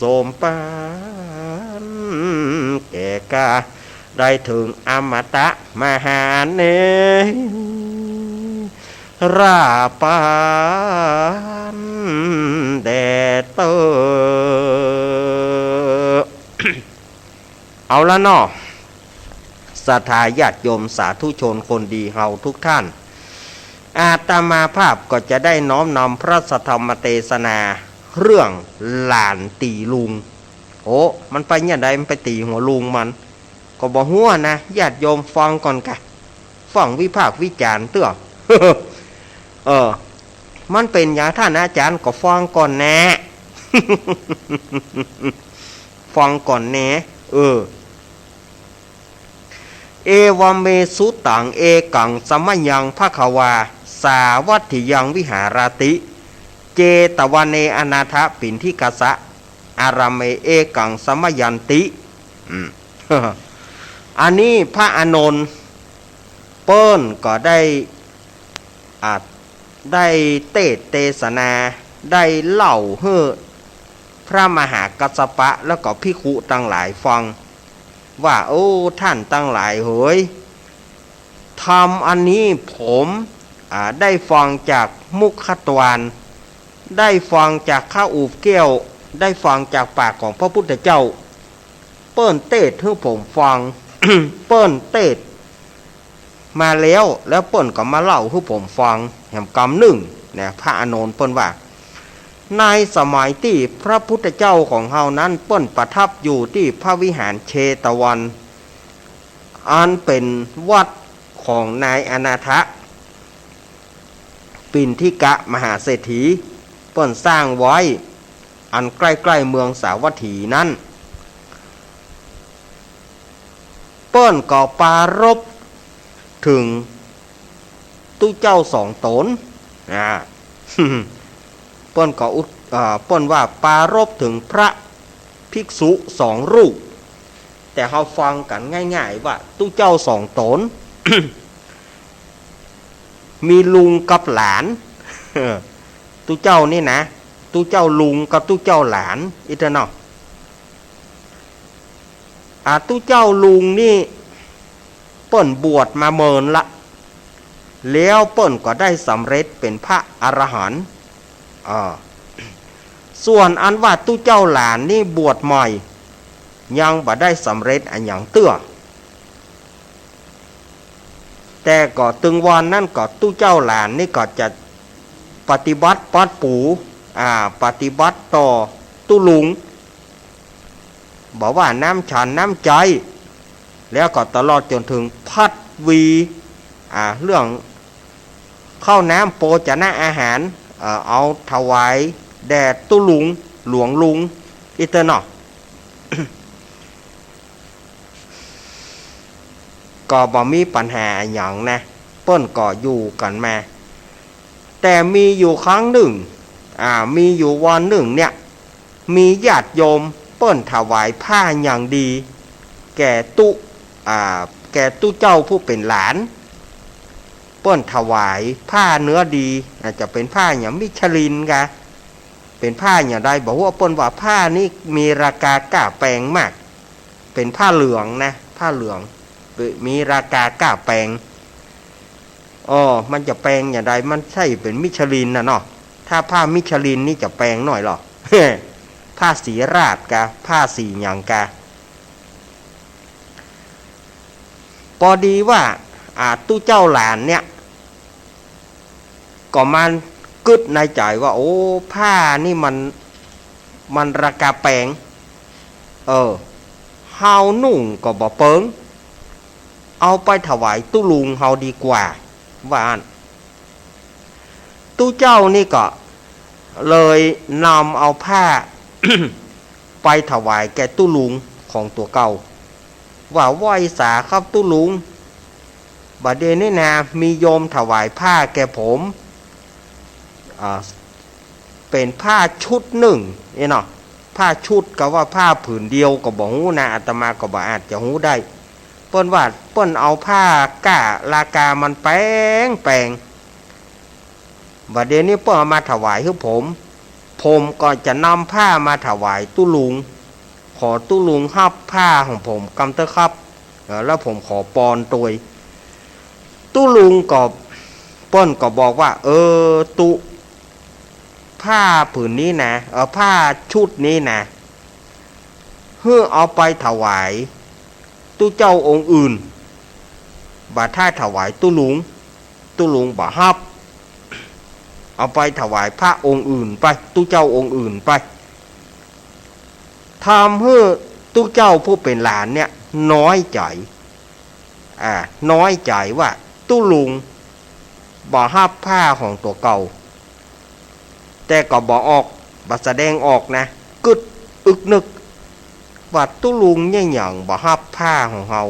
สมปรารถนาแก่ข้า ได้เถิงอมตะมหาเนรปานแต๊เต๊อ เอาละเนาะ ศรัทธาญาติโยมสาธุชนคนดีเฮาทุกท่าน อาตมาภาพก็จะได้น้อมนำพระสัทธรรมเตสนาเรื่องหลานตี๋ลุง โอ้ มันไปเนี่ยใด มันไปตี๋หัวลุงมัน ก็บ่ฮู้นะ ญาติโยมฟังก่อนกะ ฟังวิพากษ์วิจารณ์เตื้อ เออ มันเป๋นหยังต้านอาจ๋ารย์ ก็ฟังก่อนแหนะ ฟังก่อนแหนะ เออ เอวัมเม สุตัง เอกัง สมยัง ภะคะวา สาวัตถิยัง วิหารติ เจตวะเน อนาถปิณฑิกะสะ อารามเม เอกัง สมยังติ อืม อันนี้พระอานนท์เปิ้นก็ได้ อ่า ได้เตสน์เตสนา ได้เล่าหื้อพระมหากัสสปะ แล้วก็ภิกขุตังหลายฟัง ว่า โอ้ ต้านตังหลายเหย ธรรมอันนี้ผม อ่า ได้ฟังจากมุขทวาร ได้ฟังจากข้าวอูบแก้ว ได้ฟังจากปากของพระพุทธเจ้า เปิ้นเตสน์หื้อผมฟัง เปิ้นเตสน์มาแล้ว แล้วเปิ้นก็มาเล่าหื้อผมฟังแหมกำนึ่งนะ พระอานนท์เปิ้นว่า ในสมัยตี้พระพุทธเจ้าของเฮานั้น เปิ้นประทับอยู่ตี้พระวิหารเชตวัน อันเป๋นวัดของนายอนาถปิณฑิกะมหาเศรษฐี เปิ้นสร้างไว้ อันใก้ๆ เมืองสาวัตถีนั้น เปิ้นก็ปรารภเถิงตุ๊เจ้าสองต๋น อ่า เปิ้นก็อุท- อ่า เปิ้นว่าปรารภเถิงพระภิกษุสองรูป แต่เฮาฟังกั๋นง่ายๆ ว่าตุ๊เจ้าสองต๋น มีลุงกับหลาน ตุ๊เจ้านี่นะ ตุ๊เจ้าลุงกับตุ๊เจ้าหลาน อิเตอร์เนาะ อ่า ตุ๊เจ้าลุงนี่ เปิ้นบวชมาเมินละ แล้วเปิ้นก็ได้สำเร็จเป๋นพระอรหันต์ อ่า ส่วนอันว่าตุ๊เจ้าหลานนี่บวชใหม่ ยังบ่ได้สำเร็จอะหยังเตื้อ แต่ก็ตึงวันนั้นก็ตุ๊เจ้าหลานนี่ก็จะปฏิบัติปัดปู อ่า ปฏิบัติต่อตุ๊ลุง บ่ว่าน้ำฉันน้ำใจ๊ แล้วก็ตลอดจ๋นเถิงพัดวี อ่า เรื่องข้าวน้ำโภชนะอาหาร เอ่อ เอาถวายแด่ตุ๊ลุง หลวงลุง อิเตอร์เนาะ ก็บ่มีปัญหาอะหยังนะ เปิ้นก็อยู่กั๋นมา แต่มีอยู่ครั้งนึ่ง อ่า มีอยู่วันนึ่งเนี่ย มีญาติโยมเปิ้นถวายผ้าอย่างดี แก่ตุ๊ อ่า แก่ตุ๊เจ้าผู้เป๋นหลาน เปิ้นถวายผ้าเนื้อดี อาจจะเป๋นผ้าอย่างมิชลินกา เป๋นผ้าอย่างใดบ่ฮู้ เปิ้นว่าผ้านี้มีราคาก้าแปงมาก เป๋นผ้าเหลืองนะ ผ้าเหลือง มีราคาก้าแปง อ้อ มันจะแปงอย่างใด มันใจ้เป๋นมิชลินน่ะเนาะ ถ้าผ้ามิชลินนี่จะแปงหน้อยลอ ผ้าสีราษฎร์กา ผ้าสีหยังกา ปอดีว่า อ่า ตุ๊เจ้าหลานเนี่ย ก็มากึ๊ดในใจ๋ว่า โอ้ ผ้านี่มัน มันราคาแปง เออ เฮานุ่งก็บ่เปิง เอาไปถวายตุ๊ลุงเฮาดีกว่า ว่าอั้น ตุ๊เจ้านี่ก็เลยนำเอาผ้า ไปถวายแก่ตุ๊ลุงของตั๋วเก่า ว่า ไหว้สาครับตุ๊ลุง บ่าเดี่ยวนี้นา มีโยมถวายผ้าแก่ผม อ่า เป๋นผ้าชุดนึ่ง เอ้ยเนาะ ผ้าชุดกาว่าผ้าผืนเดียวก็บ่ฮู้นะ อาตมาก็บ่อาจจะฮู้ได้ เปิ้นว่าเปิ้นเอาผ้าก้าราคามันแปงแปง บ่าเดี่ยวนี้เปิ้นเอามาถวายหื้อผม ผมก็จะนำผ้ามาถวายตุ๊ลุง ขอตุ๊ลุงฮับผ้าของผมกำเต๊อะครับ เออ แล้วผมขอปอนตวย ตุ๊ลุงก็ เปิ้นก็บอกว่า เออ ตุ๊ ผ้าผืนนี้นะ เออ ผ้าชุดนี้นะ หื้อเอาไปถวายตุ๊เจ้าองค์อื่น บ่าได้ถวายตุ๊ลุง ตุ๊ลุงบ่ฮับ เอาไปถวายพระองค์อื่นไป ตุ๊เจ้าองค์อื่นไป ทำหื้อตุ๊เจ้าผู้เป๋นหลานเนี่ยน้อยใจ๋ อ่า น้อยใจ๋ว่าตุ๊ลุงบ่ฮับผ้าของตั๋วเก่า แต่ก็บ่ออก บ่แสดงออกนะ กึ๊ด อึกนึก ว่าตุ๊ลุงเนี่ยหยังบ่ฮับผ้าของเฮา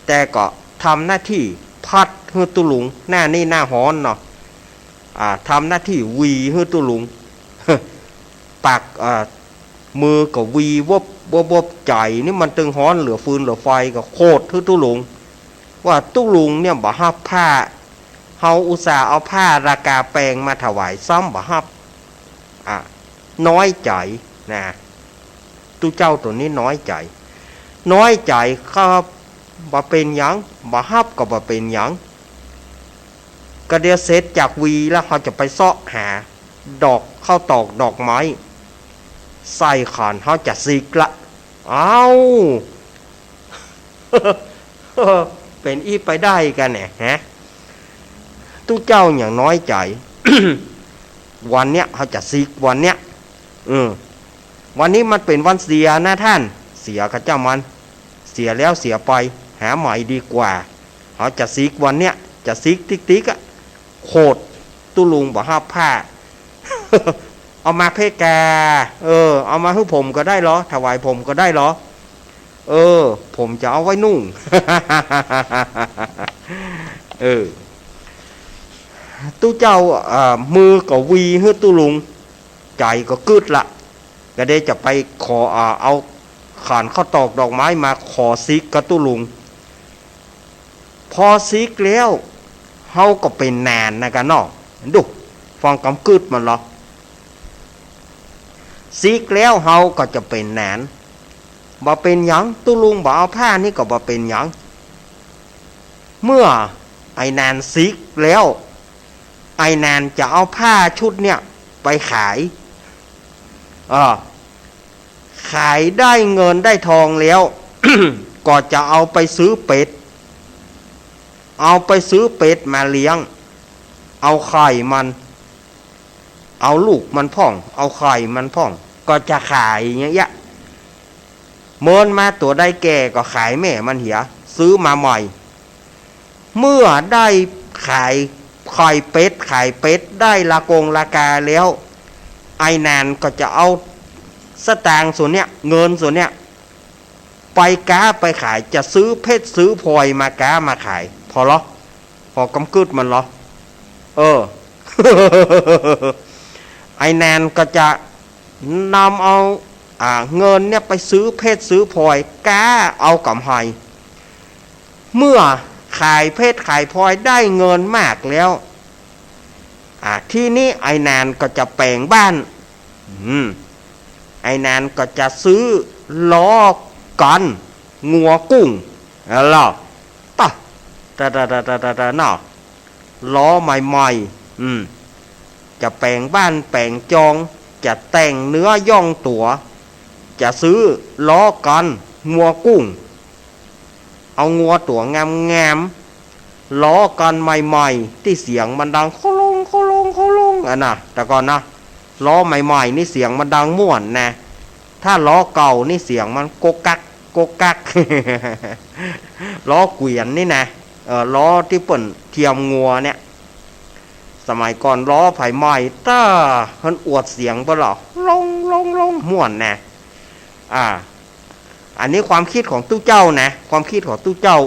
แต่ก็ทำหน้าตี้ผัดหื้อตุ๊ลุง หน้านี้หน้าฮ้อนเนาะ อ่า ทำหน้าตี้หวีหื้อตุ๊ลุง ปาก อ่า มือก็หวีวบ วบ วบ ใจ๋นี่มันตึงฮ้อนเหลือฟืนเหลือไฟ ก็โขดหื้อตุ๊ลุง ว่าตุ๊ลุงเนี่ยบ่ฮับผ้า เฮาอุตส่าห์เอาผ้าราคาแปงมาถวายซ้ำบ่ฮับ อ่ะ น้อยใจ๋นะ ตุ๊เจ้าตั๋วนี้น้อยใจ๋ น้อยใจ๋ครับ บ่เป๋นหยัง บ่ฮับก็บ่เป๋นหยัง ก็เดี๋ยวเสร็จจากหวีแล้วเฮาจะไปเซาะหาดอกข้าวตอกดอกไม้ ใส่ขันเฮาจะสิกละ เอ้า เป๋นอี้ไปได้กั๋นแหนะฮะ ตุ๊เจ้าหยังน้อยใจ๋ วันเนี้ยเฮาจะสิกวันเนี้ย อืม วันนี้มันเป๋นวันเสียนะท่าน เสียก็จ้างมัน เสียแล้วเสียไป หาใหม่ดีกว่า เฮาจะสิกวันเนี้ย จะสิกติ๊กๆ อะ โขดตุ๊ลุงบ่ฮับผ้า เอามาเพกา เออ เอามาหื้อผมก็ได้ลอ ถวายผมก็ได้ลอ เออ ผมจะเอาไว้นุ่ง เออ ตุ๊เจ้า เอ่อ มือก็หวีหื้อตุ๊ลุง ใจ๋ก็กึ๊ดละ ก็ได้จะไปขอ อ่า เอาขันข้าวตอกดอกไม้มาขอสิกกับตุ๊ลุง พอสิกแล้ว เฮาก็เป๋นหนานนะกั๋นเนาะ ดู ฟังกำกึ๊ดมันลอ สิกแล้วเฮาก็จะเป๋นหนาน บ่เป๋นหยัง ตุ๊ลุงบ่เอาผ้านี่ก็บ่เป๋นหยัง เมื่อไอ้หนานสิกแล้ว ไอ้หนานจะเอาผ้าชุดเนี่ยไปขาย เออ ขายได้เงินได้ทองแล้ว ก็จะเอาไปซื้อเป็ด เอาไปซื้อเป็ดมาเลี้ยง เอาไข่มัน เอาลูกมันพ่อง เอาไข่มันพ่อง ก็จะขายอย่างเงี้ย เมินมาตั๋วใดแก่ก็ขายแม่มันเหีย ซื้อมาใหม่ เมื่อได้ขายไข่เป็ด ขายเป็ดได้ราคงราคาแล้ว ไอ้หนานก็จะเอาสตางค์ส่วนเนี้ย เงินส่วนเนี้ย ไปก๊าไปขาย จะซื้อเพชรซื้อพลอยมาก๊ามาขาย ผ่อลอ ผ่อกำกึ๊ดมันลอ เออ ไอ้หนานก็จะนำเอา อ่า เงินเนี่ยไปซื้อเพชรซื้อพลอย ก๊าเอาก๋ำไร เมื่อขายเพชรขายพลอยได้เงินมากแล้ว อ่า ทีนี้ไอ้หนานก็จะแป๋งบ้าน อืม ไอ้หนานก็จะซื้อล้อกันงัวกุ้ง แล้ว ตะ ตะ ตะ ตะ ตะ ตะ เนาะ ล้อใหม่ๆ อืม จะแป๋งบ้านแป๋งจอง จะแต่งเนื้อย่องตั๋ว จะซื้อล้อกันงัวกุ้ง เอางัวตั๋วงามๆ ล้อกันใหม่ๆ ตี้เสียงมันดังโคลง โคลง โคลง อะนะ แต่ก่อนนะ ล้อใหม่ๆ นี่เสียงมันดังม่วนนะ ถ้าล้อเก่านี่เสียงมันก๊กกั๊ก ก๊กกั๊ก ล้อเกวียนนี่นะ เอ่อ ล้อตี้เปิ้นเทียมงัวเนี่ย สมัยก่อนล้อใผใหม่ ต้า เปิ้นอวดเสียงเปิ้นลอ ลง ลง ลง ม่วนนะ อ่า อันนี้ความคิดของตุ๊เจ้านะ ความคิดของตุ๊เจ้า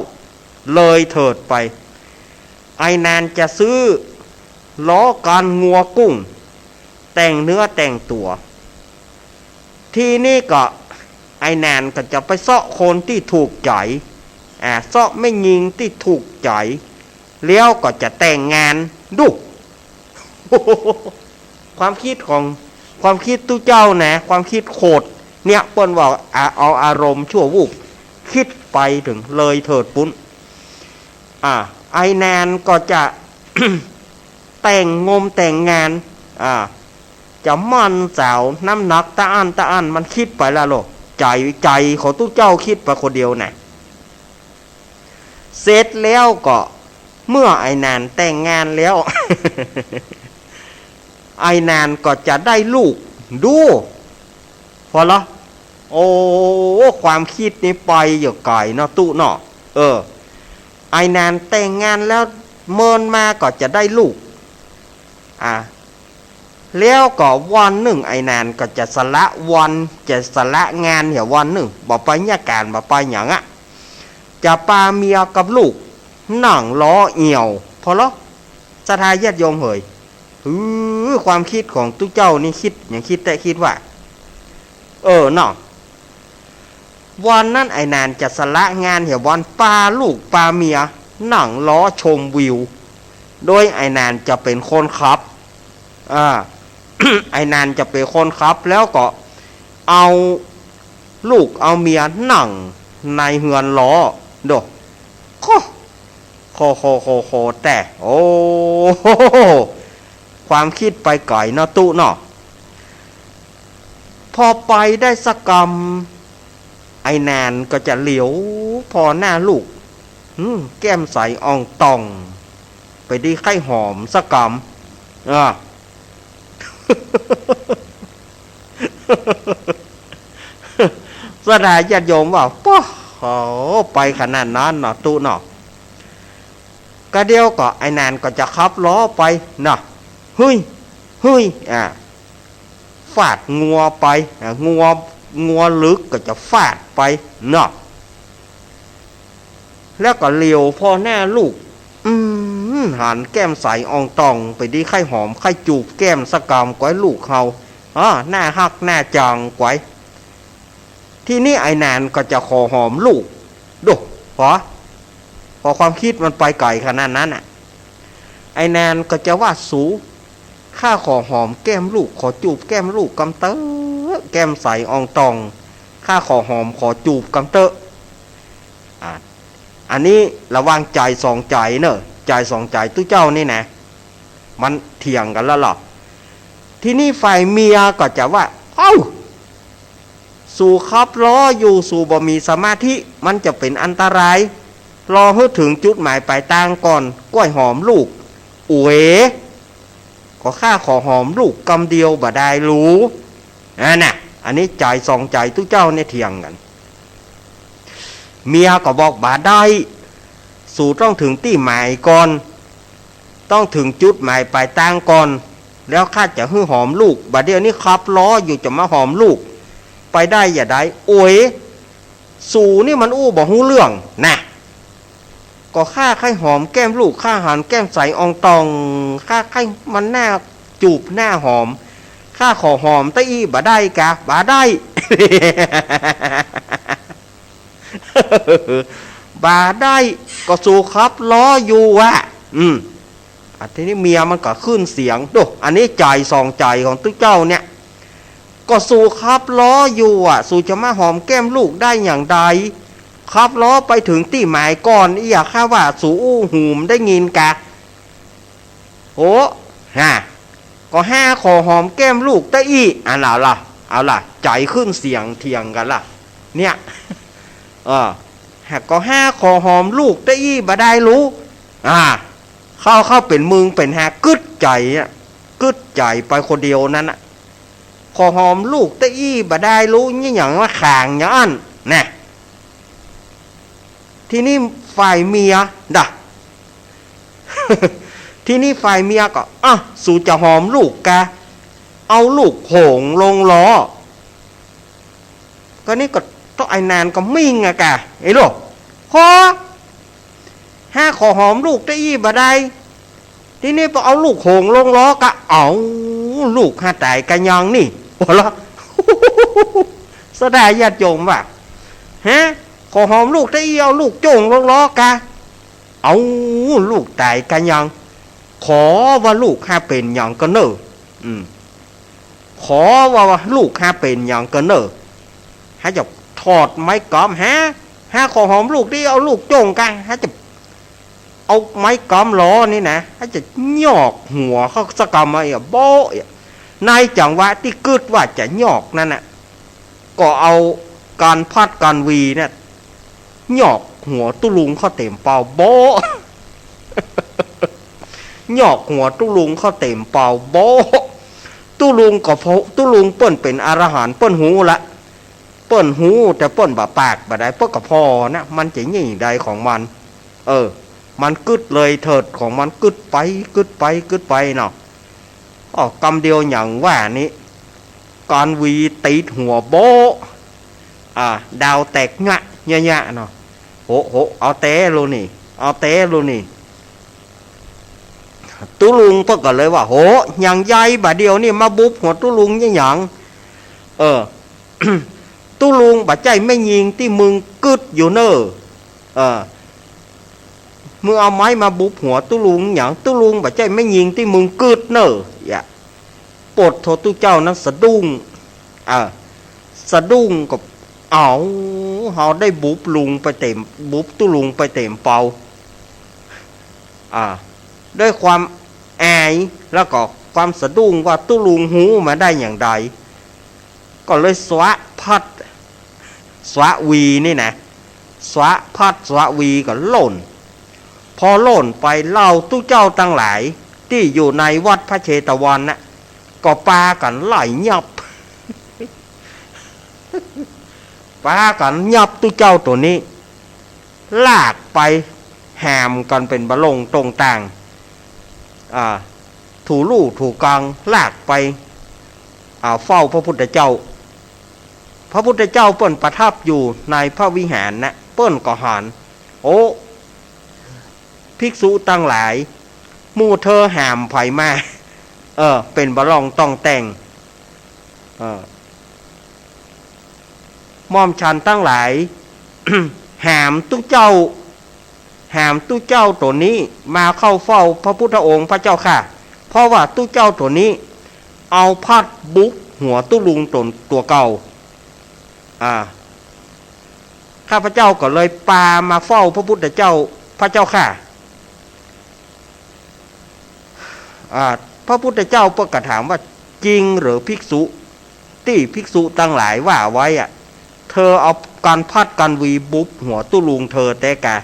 เลยเถิดไป ไอ้หนานจะซื้อล้อกันงัวกุ้ง แต่งเนื้อแต่งตั๋ว ทีนี้ก็ไอ้หนานก็จะไปเซาะคนตี้ถูกใจ๋ อ่า เซาะแม่ญิงตี้ถูกใจ๋ แล้วก็จะแต่งงาน ดู ความคิดของ ความคิดตุ๊เจ้านะ ความคิดโขดเนี่ย เปิ้นว่า อ่า เอาอารมณ์ชั่ววูบ คิดไปเถิงเลยเถิดปุ้น อ่า ไอ้หนานก็จะ แต่งงมแต่งงาน อ่า จะหมั่นสาวน้ำหนักตะอั้นตะอั้น มันคิดไปละโลก ใจ๋ ใจ๋ของตุ๊เจ้าคิดไปคนเดียวนะ เสร็จแล้วก็เมื่อไอ้หนานแต่งงานแล้ว ไอ้หนานก็จะได้ลูก ดู ผ่อลอ โอ้ ความคิดนี่ไปอยู่ไก๋เนาะตุ๊เนาะ เออ ไอ้หนานแต่งงานแล้วเมินมาก็จะได้ลูก อ่า แล้วก็วันนึ่งไอ้หนานก็จะสละวัน จะสละงานเหียวันนึ่ง บ่ไปเยียะก๋าน บ่ไปหยังอะ จะปาเมียกับลูกนั่งล้อเอี่ยว ผ่อเลาะ ศรัทธาญาติโยมเหย หือ ความกึ๊ดของตุ๊เจ้านี่กึ๊ดหยัง กึ๊ดแต๊กึ๊ดว่า เออเนาะ วันนั้นไอ้หนานจะสละงานเหียวัน ปาลูกปาเมียนั่งล้อชมวิว โดยไอ้หนานจะเป๋นคนขับ อ่า ไอ้หนานจะเป๋นคนขับ แล้วก็เอาลูกเอาเมียนั่งในเฮือนล้อ โด โค โค โค โค โค แต่ โอ้ ความกึ๊ดไปไก๋เนาะตุ๊เนาะ พอไปได้สักกำ ไอ้หนานก็จะเหลียวผ่อหน้าลูก หืม แก้มใสอ่องต่อง ไปดีใค่หอมสักกำ อ่า ศรัทธาญาติโยมว่า ป๊อ โห ไปขนาดนั้นเนาะตุ๊เนาะ กะเดี่ยวก็ไอ้หนานก็จะขับล้อไปเนาะ เฮ้ย เฮ้ย อ่า ฟาดงัวไป อ่า งัว งัวลึกก็จะฟาดไปเนาะ แล้วก็เหลียวผ่อหน้าลูก อืม หันแก้มใสอ่องต่อง ไปดีใค่หอมใค่จูบแก้มสักกำ ก๋วยลูกเฮา อ้อ น่าฮักน่าจังก๋วย ทีนี้ไอ้หนานก็จะขอหอมลูก โด ผ่อ ผ่อความกึ๊ดมันไปไก๋ขนาดนั้นน่ะ ไอ้หนานก็จะว่า สู ข้าขอหอมแก้มลูก ขอจูบแก้มลูกกำเต๊อะ แก้มใสอ่องต่อง ข้าขอหอมขอจูบกำเต๊อะ อ่ะ อันนี้ระหว่างใจ๋สองใจ๋เนาะ ใจ๋สองใจ๋ตุ๊เจ้านี่นะ มันเถียงกั๋นแล้วล่ะ ทีนี้ฝ่ายเมียก็จะว่า เอ้า สูขับล้ออยู่ สูบ่มีสมาธิ มันจะเป๋นอันตราย รอหื้อเถิงจุดหมายป๋ายตางก่อน ก้อยหอมลูก โอ้ย ก็ข้าขอหอมลูกกำเดียวบ่ได้หรู อันน่ะ อันนี้ใจ๋สองใจ๋ตุ๊เจ้าเนี่ยเถียงกั๋น เมียก็บอก บ่ได้ สูต้องเถิงตี้หมายก่อน ต้องเถิงจุดหมายป๋ายตางก่อน แล้วข้าจะหื้อหอมลูก บ่าเดี่ยวนี้ขับล้ออยู่จะมาหอมลูก ไปได้บ่ได้ โอ้ย สูนี่มันอู้บ่ฮู้เรื่องนะ ก็ข้าใค่หอมแก้มลูก ข้าหันแก้มใสอ่องต่อง ข้าใค่มันน่าจูบน่าหอม ข้าขอหอมตะอี้บ่ได้กา บ่ได้ บ่ได้ ก็สูขับล้ออยู่อะ อืม อ่ะ ทีนี้เมียมันก็ขึ้นเสียง โด อันนี้ใจ๋สองใจ๋ของตุ๊เจ้าเนี่ย ก็สูขับล้ออยู่อะ สูจะมาหอมแก้มลูกได้อย่างใด ขับล้อไปเถิงตี้หมายก่อน อี้อะ ข้าว่าสูอู้หูบ่ได้ยินกา โอ้ ฮะ ก็ห้าขอหอมแก้มลูกตะอี้ อันเอาล่ะ เอาล่ะ ใจ๋ขึ้นเสียงเถียงกั๋นล่ะ เนี่ย เออ ฮะ ก็ห้าขอหอมลูกตะอี้บ่ได้หรู อ่า เข้า เข้าเป๋นมึงเป๋นฮากึ๊ดใจ๋อะ กึ๊ดใจ๋ไปคนเดียวนั้นน่ะ ขอหอมลูกตะอี้บ่ได้หรู นี่หยังมาขางอย่างอั้นนะ ทีนี้ฝ่ายเมียดะ ทีนี้ฝ่ายเมียก็ อ่ะ สูจะหอมลูกกา เอาลูกโหงลงล้อ ก็นี่ก็ต้องไอ้หนานก็มิ่งอะกา ไอ้ลูก ฮอ ห้าขอหอมลูกตะอี้บ่ได้ ทีนี้ปอเอาลูกโหงลงล้อกา เอาลูกห้าต๋ายกายังนี่ หัวเราะ ศรัทธาญาติโยมว่า ฮะ ขอหอมลูกตะอี้ เอาลูกโจ้งลงล้อกา เอาลูกต๋ายกายัง ขอว่าลูกห้าเป๋นหยังก่อเน่อ อืม ขอว่า ว่าลูกห้าเป๋นหยังก่อเน่อ ห้าจะถอดไม้ก๊ำ ฮะ ห้าขอหอมลูกตี้ เอาลูกโจ้งกา ห้าจะเอาไม้ก๊ำล้อนี่นะ ห้าจะหยอกหัวเข้าสักกำอะ เอี่ย โบ๊ะ เอี่ย ในจังหวะตี้กึ๊ดว่าจะหยอกนั้นน่ะ ก็เอาก๋านพัดก๋านหวีเนี่ย หยอกหัวตุ๊ลุงเข้าเต๋มเป่า โบ๊ะ หยอกหัวตุ๊ลุงเข้าเต๋มเป่า โบ๊ะ ตุ๊ลุงก็ผ่อ ตุ๊ลุงเปิ้นเป๋นอรหันต์ เปิ้นฮู้ละ เปิ้นฮู้ แต่เปิ้นบ่ปากบ่ได้ เปิ้นก็ผ่อนะ มันจะหยิ่งใดของมัน เออ มันกึ๊ดเลยเถิดของมัน กึ๊ดไป กึ๊ดไป กึ๊ดไปเนาะ อ้อ กำเดียวหยังว่านี้ กรรวีติดหัวโบ๊ะ อ่า ดาวแตกงะเยาะๆ เนาะ โห โห เอาแต๊ลูนี่ เอาแต๊ลูนี่ ตุ๊ลุงเปิ้นก็เลยว่า โห หยังใหญ่บ่าเดี่ยวนี่ มาบุบหัวตุ๊ลุงเยียะหยัง เออ ตุ๊ลุงบ่ใจ้แม่ญิงตี้มึงกึ๊ดอยู่เน่อ เออ มึงเอาไม้มาบุบหัวตุ๊ลุงหยัง ตุ๊ลุงบ่ใจ้แม่ญิงตี้มึงกึ๊ดเน่อ อย่า ปดโธ่ ตุ๊เจ้านั้นสะดุ้ง เออ สะดุ้งก็ เอ้า เฮาได้บุบลุงไปเต็ม บุบตุ๊ลุงไปเต็มเปา อ่า ด้วยความอายแล้วก็ความสะดุ้งว่าตุ๊ลุงฮู้มาได้อย่างใด ก็เลยสวะพัด สวะวีนี่นะ สวะพัดสวะวีก็ล่น พอล่นไปเหล่าตุ๊เจ้าตังหลายตี้อยู่ในวัดพระเชตวันน่ะ ก็ปากั๋นไล่ยับ ปากั๋นยับตุ๊เจ้าตั๋วนี้ ลากไปหามกั๋นเป๋นบ่าล่งตรงต่าง อ่า ถูลู่ถูกัง ลากไป อ่า เฝ้าพระพุทธเจ้า พระพุทธเจ้าเปิ้นประทับอยู่ในพระวิหารน่ะ เปิ้นก็หัน โอ้ ภิกษุตังหลาย หมู่เธอหามใผมา เออ เป๋นบ่าล่งต้องแต่ง เออ หม่อมฉันตังหลาย หามตุ๊เจ้า หามตุ๊เจ้าตั๋วนี้มาเข้าเฝ้าพระพุทธองค์พระเจ้าข้า เพราะว่าตุ๊เจ้าตั๋วนี้เอาพัดบุบหัวตุ๊ลุงต๋นตั๋วเก่า อ่า ข้าพเจ้าก็เลยปามาเฝ้าพระพุทธเจ้าพระเจ้าข้า อ่า พระพุทธเจ้าเปิ้นก็ถามว่า จริงหรือภิกษุ ตี้ภิกษุตังหลายว่าไว้อะ เธอเอากั๋นพัดกั๋นวีบุบหัวตุ๊ลุงเธอแต๊กา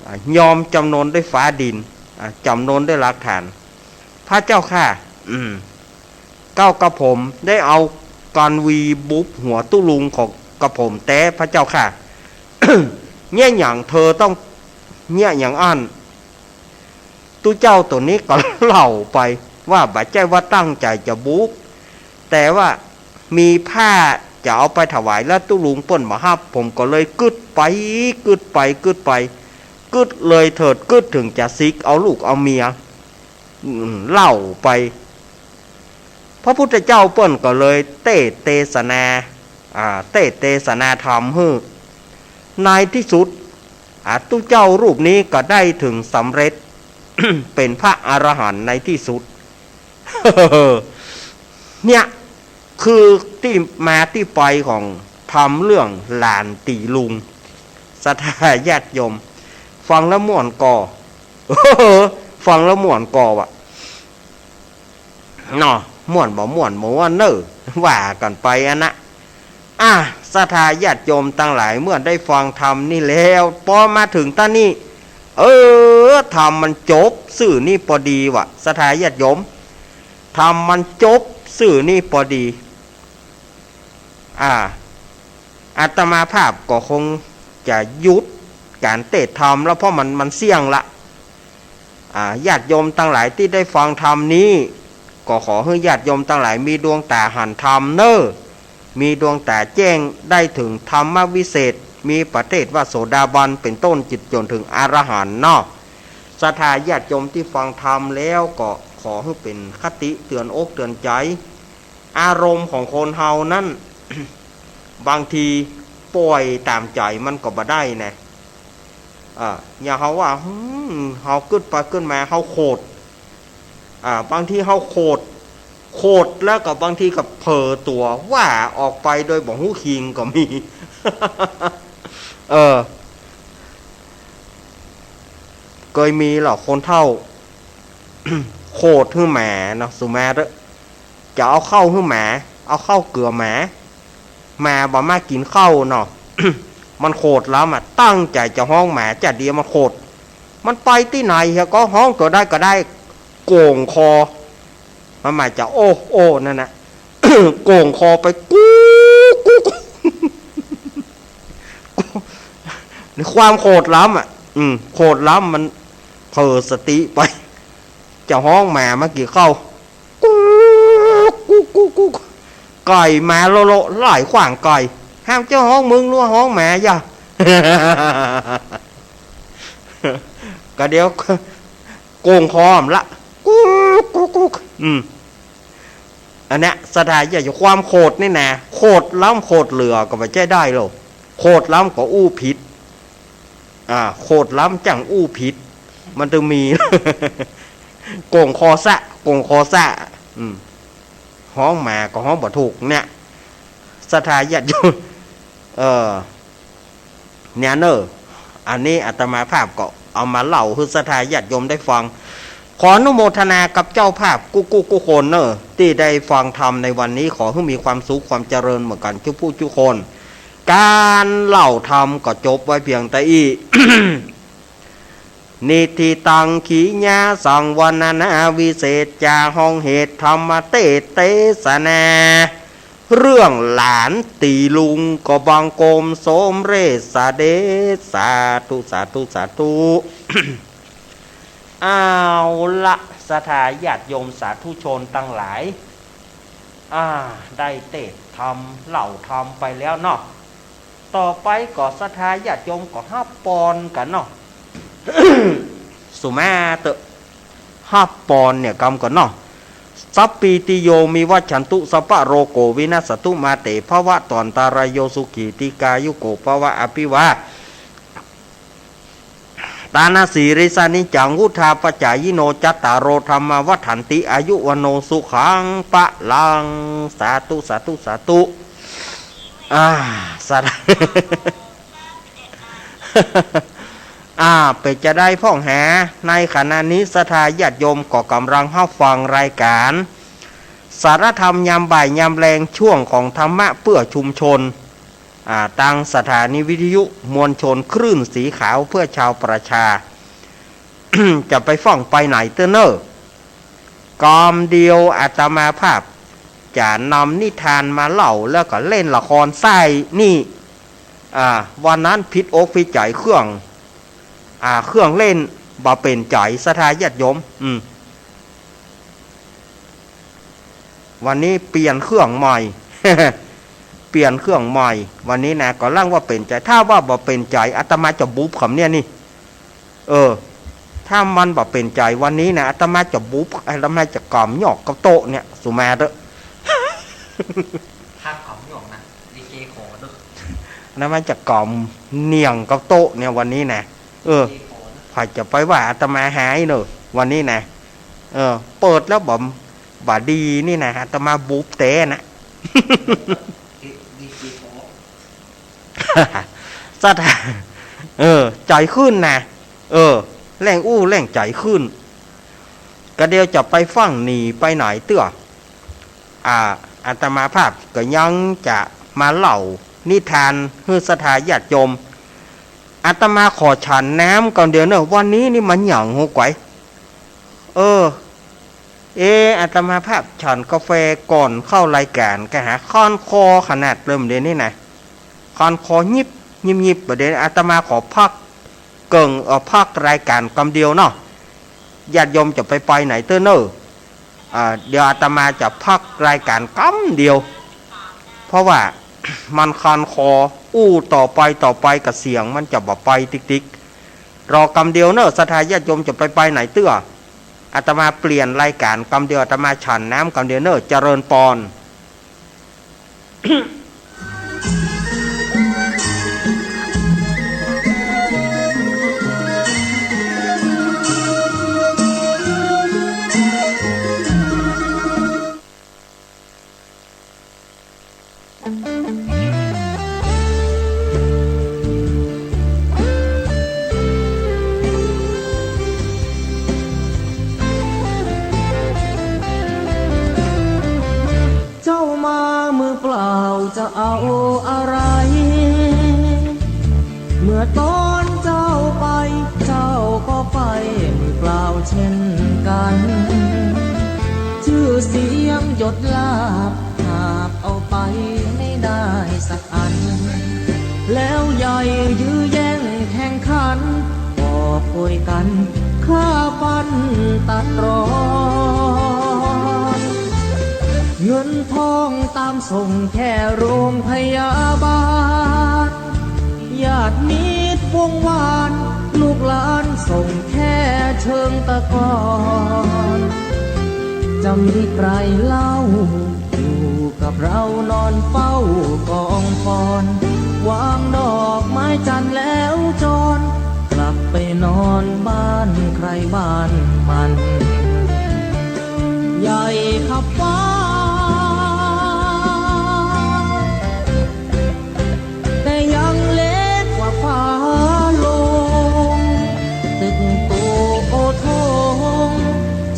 อ่า ยอมจ๋ำนนด้วยฟ้าดิน อ่า จ๋ำนนด้วยหลักฐาน พระเจ้าข้า อืม เก้ากระผมได้เอากั๋นวีบุบหัวตุ๊ลุงของกระผมแต๊พระเจ้าข้า เยียะหยังเธอต้องเยียะหยังอั้น ตุ๊เจ้าตั๋วนี้ก็เล่าไปว่า บ่ใจ้ว่าตั้งใจ๋จะบุบ แต่ว่ามีผ้าจะเอาไปถวายแล้วตุ๊ลุงเปิ้นบ่ฮับ ผมก็เลยกึ๊ดไป กึ๊ดไป กึ๊ดไป กึ๊ดเลยเถิด กึ๊ดเถิงจะสิกเอาลูกเอาเมีย อืม เล่าไป พระพุทธเจ้าเปิ้นก็เลยเตสน์เตสนา อ่า เตสน์เตสนาธรรมหื้อ ในตี้สุด อ่า ตุ๊เจ้ารูปนี้ก็ได้เถิงสำเร็จ เป๋นพระอรหันต์ในตี้สุด เนี่ย คือตี้มาตี้ไปของธรรมเรื่องหลานตี๋ลุง ศรัทธาญาติโยม ฟังแล้วม่วนก่อ ฟังแล้วม่วนก่อว่ะ เนาะ ม่วนบ่ม่วนบ่ม่วนเน่อ ว่ากั๋นไปอั้นนะ อ่ะ ศรัทธาญาติโยมตังหลาย เมื่อได้ฟังธรรมนี่แล้ว ปอมาเถิงต้านนี้ เออ ธรรมมันจบซื่อนี่ปอดีว่ะ ศรัทธาญาติโยม ธรรมมันจบซื่อนี่ปอดี อ่า อาตมาภาพก็คงจะหยุดก๋านเตสน์ธรรมแล้ว เพราะมัน มันเสี้ยงละ อ่า ญาติโยมตังหลายตี้ได้ฟังธรรมนี้ ก็ขอหื้อญาติโยมตังหลายมีดวงต๋าหันธรรมเน่อ มีดวงต๋าแจ้งได้เถิงธรรมวิเศษ มีประเภทว่าโสดาบันเป๋นต้น จิตจ๋นเถิงอรหันต์เนาะ ศรัทธาญาติโยมตี้ฟังธรรมแล้วก็ขอหื้อเป๋นคติเตือนอกเตือนใจ๋ อารมณ์ของคนเฮานั้น บางทีป่อยต๋ามใจ๋มันก็บ่ได้นะ อ่า อย่างเฮาว่า หืม เฮากึ๊ดไปกึ๊ดมา เฮาโขด อ่า บางทีเฮาโขด โขดแล้วก็บางทีก็เผลอตั๋วว่าออกไปโดยบ่ฮู้คิงก็มี เออ เกยมีเหล่าคนเฒ่า โขดหื้อหมาเนาะ สุมาเต๊อะ จะเอาข้าวหื้อหมา เอาข้าวเกือหมา หมาบ่มากิ๋นข้าวเนาะ มันโขดล้ำอะ ตั้งใจ๋จะฮ้องหมา จะเดียวมันโขด มันไปตี้ไหนเหียก็ฮ้องเกิดได้ก็ได้ โก่งคอ มันหมายจะโอ้ โอ้ นั่นน่ะ โก่งคอไป กู้ กู้ กู้ ในความโขดล้ำอะ อืม โขดล้ำมันเผลอสติไป จะฮ้องหมามากี่เข้า กุ๊ก กุ๊ก กุ๊ก กุ๊ก ไก่มาโลโล ไล่ขว้างไก่ ห้ามเจ้าฮ้องมึง หรือว่าฮ้องหมาอย่า ก็เดี๋ยว โก่งคอมละ กุ๊ก กุ๊ก กุ๊ก อืม อันเนี้ย ศรัทธาญาติโยม ความโขดนี่นะ โขดล้ำโขดเหลือก็บ่ใจ้ได้หรอก โขดล้ำก็อู้ผิด อ่า โขดล้ำจั่งอู้ผิด มันต้องมี โก่งคอซะ โก่งคอซะ อืม ฮ้องหมาก็ฮ้องบ่ถูกเนี่ย ศรัทธาญาติโยม เออ เนี่ยเนอะ อันนี้อาตมาภาพก็เอามาเล่าหื้อศรัทธาญาติโยมได้ฟัง ขออนุโมทนากับเจ้าภาพกู้ๆกู้คนเนอะ ตี้ได้ฟังธรรมในวันนี้ ขอหื้อมีความสุขความเจริญเหมือนกันกู้ผู้กู้คน ก๋านเล่าธรรมก็จบไว้เพียงแต่อี้ นิฏฐิตัง ขีณา สังวรณา วิเศษจา ฮ้องเหตุธรรมเตสน์เตสนา เรื่องหลานตี๋ลุงก็บังคมสมเร็จเสด็จ สาธุ สาธุ สาธุ เอาละ ศรัทธาญาติโยมสาธุชนตังหลาย อ่า ได้เตสน์ธรรม เล่าธรรมไปแล้วเนาะ ต่อไปก็ศรัทธาญาติโยมก็ฮับปอนกั๋นเนาะ สุมาเต๊อะ ฮับปอนเนี่ยกำก่อนเนาะ สัพพีติโย วิวัชชันตุ สัพพะโรโค วินัสสะตุ มาเต ภะวัตวันตะราโย สุขี ทีฆายุโก ภะวะ อะภิวาทะนะสีลิสสะ นิจจัง วุฑฒาปะจายิโน จัตตาโร ธัมมา วัฑฒันติ อายุ วัณโณ สุขัง พะลัง สาธุ สาธุ สาธุ อ่า สาธุ อ่า เป๋นจาใดพ่องหา ในขณะนี้ศรัทธาญาติโยมก็ก๋ำลังฮับฟังรายก๋าน สารธรรมยามบ่ายยามแลง ช่วงของธรรมะเพื่อชุมชน อ่า ตางสถานีวิทยุมวลชนคลื่นสีขาวเพื่อชาวประชา จะไปฟั่งไปไหนเตื้อเน่อ กำเดียวอาตมาภาพจะนำนิทานมาเล่า แล้วก็เล่นละครใส่นี่ อ่า วันนั้นผิดอกผิดใจ๋เครื่อง อ่า เครื่องเล่นบ่เป๋นใจ๋ ศรัทธาญาติโยม อืม วันนี้เปลี่ยนเครื่องใหม่ เปลี่ยนเครื่องใหม่ วันนี้นะ ก่ำลังว่าเป๋นใจ๋ ถ้าว่าบ่เป๋นใจ๋ อาตมาจะบุบกำเนี่ยนี่ เออ ถ้ามันบ่เป๋นใจ๋วันนี้นะ อาตมาจะบุบ อาตมาจะก๋ำหยอกกับโต๊ะเนี่ย สุมาเต๊อะ ถ้าก๋ำหยอกนะ ดีเจขอเต๊อะ อาตมาจะก๋ำเหนี่ยงกับโต๊ะเนี่ยวันนี้นะ เออ ใผจะไปว่าอาตมาหายเน่อ วันนี้นะ เออ เปิดแล้วบ่ บ่ดีนี่นะ อาตมาบุบแต๊นะ ศรัทธา เออ ใจ๋ขึ้นนะ เออ แล่งอู้แล่งใจ๋ขึ้น ก็เดี๋ยวจะไปฟั่งหนีไปไหนเตื้อ อ่า อาตมาภาพก็ยังจะมาเล่านิทานหื้อศรัทธาญาติโยม อาตมาขอฉันน้ำก่อนเดี๋ยวเน่อ วันนี้นี่มันหยังหัวไกว เออ เอ อาตมาภาพฉันกาแฟก่อนเข้ารายก๋าน กะหาคันคอขนาดเลยเดี๋ยวนี้นะ คันคอยิบยิบยิบ เดี๋ยวอาตมาขอพักเกิ่ง เอ่อ พักรายก๋านกำเดียวเนาะ ญาติโยมจะไปไปไหนเตื้อเน่อ อ่า เดี๋ยวอาตมาจะพักรายก๋านกำเดียว เพราะว่ามันคันคอ อู้ต่อไปต่อไปก็เสียงมันจะบ่ไปติ๊กๆ รอกำเดียวเน่อ ศรัทธาญาติโยมจะไปไปไหนเตื้อ อาตมาเปลี่ยนรายก๋านกำเดียว อาตมาฉันน้ำกำเดียวเน่อ เจริญปอน เจ้ามามือเปล่าจะเอาอะไร เมื่อตอนเจ้าไป เจ้าก็ไปมือเปล่าเช่นกัน ชื่อเสียงยศลาภหาบเอาไปไม่ได้สักอัน แล้วใหญ่ยื้อแย่งแข่งขัน กอบโกยกัน ใค ฆ่าฟันตัดรอน เงินทองตามส่งแค่โรงพยาบาล ญาติมิตรวงวาน ลูกหลานส่งแค่เชิงตะกอน จะมีใครเล่า อยู่กับเรานอนเฝ้ากองฟอน วางดอกไม้จันทร์แล้วจร กลับไปนอนบ้านใครบ้านมัน ใหญ่ขับฟ้า แต่ยังเล็กกว่าฟ้าลง ตึกโตโอโถง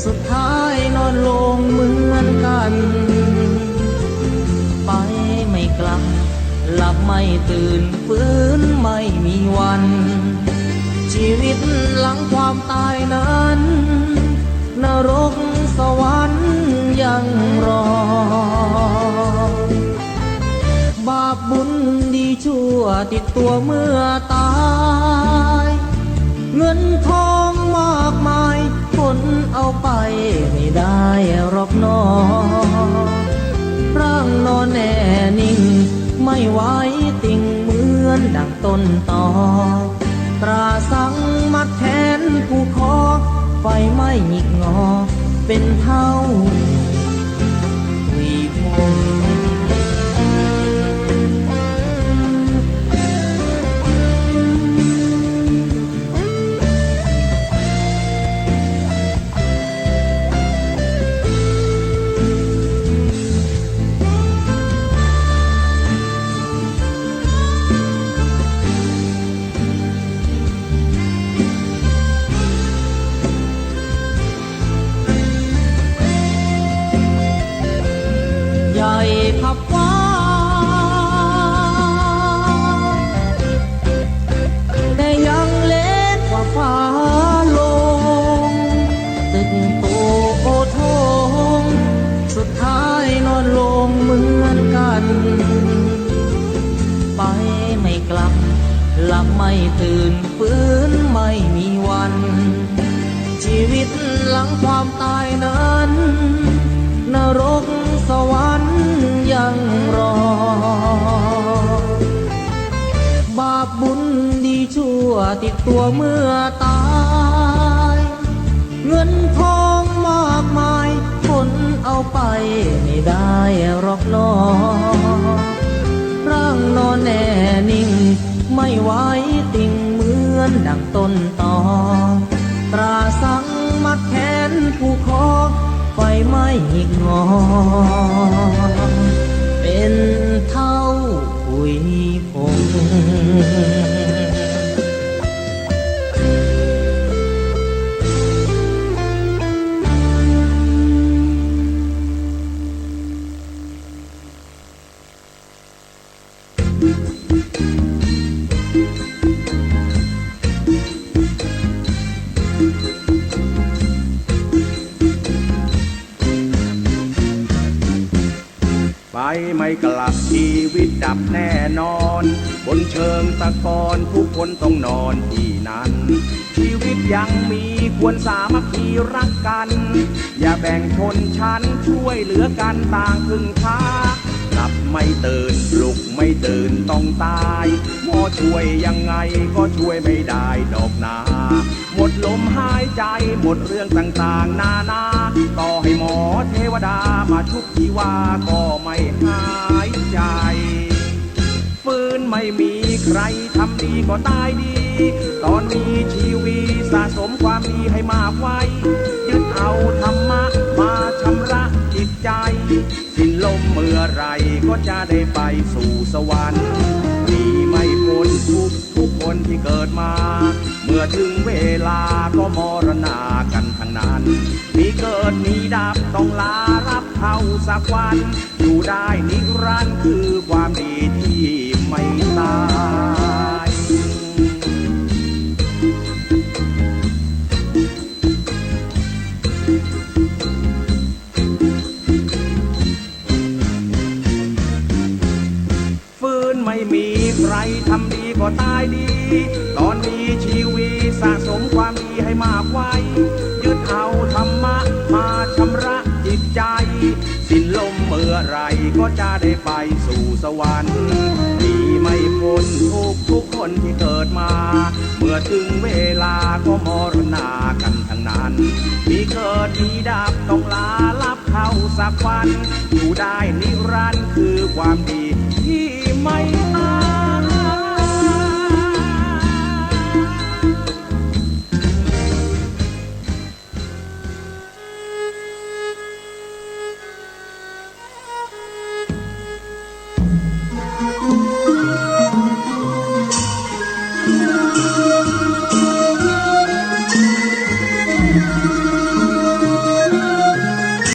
สุดท้ายนอนลงเหมือนกัน ไปไม่กลับ หลับไม่ตื่น ฟื้นไม่มีวัน ชีวิตหลังความตายนั้น นรกสวรรค์ยังรอ บาปบุญดีชั่วติดตัวเมื่อตาย เงินทองมากมาย คนเอาไปไม่ได้หรอกหนอ ร่างนอนแน่นิ่ง ไม่ไหวติงเหมือนดังต้นตอ ตราสังมัดแขนผูกคอ ไฟไหม้หงิกงอ เป็นเท่าหุยผง ใหญ่ขับฟ้า แต่ยังเล็กกว่าฟ้าลง ตึกโตโอโถง สุดท้ายนอนลงเหมือนกัน ไปไม่กลับ หลับไม่ตื่น ฟื้นไม่มีวัน ชีวิตหลังความตายนั้น นรกสวรรค์ยังรอ บาปบุญดีชั่วติดตัวเมื่อตาย เงินทองมากมาย คนเอาไปไม่ได้หรอกหนอ ร่างนอนแน่นิ่ง ไม่ไหวติงเหมือนดังต้นตอ ตราสังมัดแขนผูกคอ ไฟไหม้หงิกงอ เป็นเท่าหุยผง ไปไม่กลับ ชีวิตดับแน่นอน บนเชิงตะกอนทุกคนต้องนอนที่นั่น ชีวิตยังมีควรสามัคคีรักกัน อย่าแบ่งชนชั้น ช่วยเหลือกันต่างพึ่งพา หลับไม่ตื่น ปลุกไม่ตื่นต้องตาย หมอช่วยยังไงก็ช่วยไม่ได้ดอกนา หมดลมหายใจ หมดเรื่องต่างๆนานา ต่อให้หมอเทวดามาชุบชีวาก็ไม่หายใจ ฟื้นไม่มีใครทำดีก็ตายดี ตอนมีชีวีสะสมความดีให้มากไว้ ยึดเอาธรรมะมาชำระจิตใจ สิ้นลมเมื่อไหร่ก็จะได้ไปสู่สวรรค์ หนีไม่พ้นทุกข์ทุกคนที่เกิดมา เมื่อถึงเวลาก็มรณากันทั้งนั้น มีเกิดมีดับต้องลารับเข้าสักวัน อยู่ได้นิรันดร์คือความดีที่ไม่ตาย ฟื้นไม่มีใครทำดีก็ตายดี ตอนมีชีวีสะสมความดีให้ ฝากไว้ ยึดเอาธรรมะมาชำระจิตใจ สิ้นลมเมื่อไหร่ก็จะได้ไปสู่สวรรค์ ดีไม่พ้นทุกทุกคนที่เกิดมา เมื่อถึงเวลาก็มรณากันทั้งนั้น มีเกิดมีดับต้องลาลับเท่าสักวัน อยู่ได้นิรันดร์คือความดีที่ไม่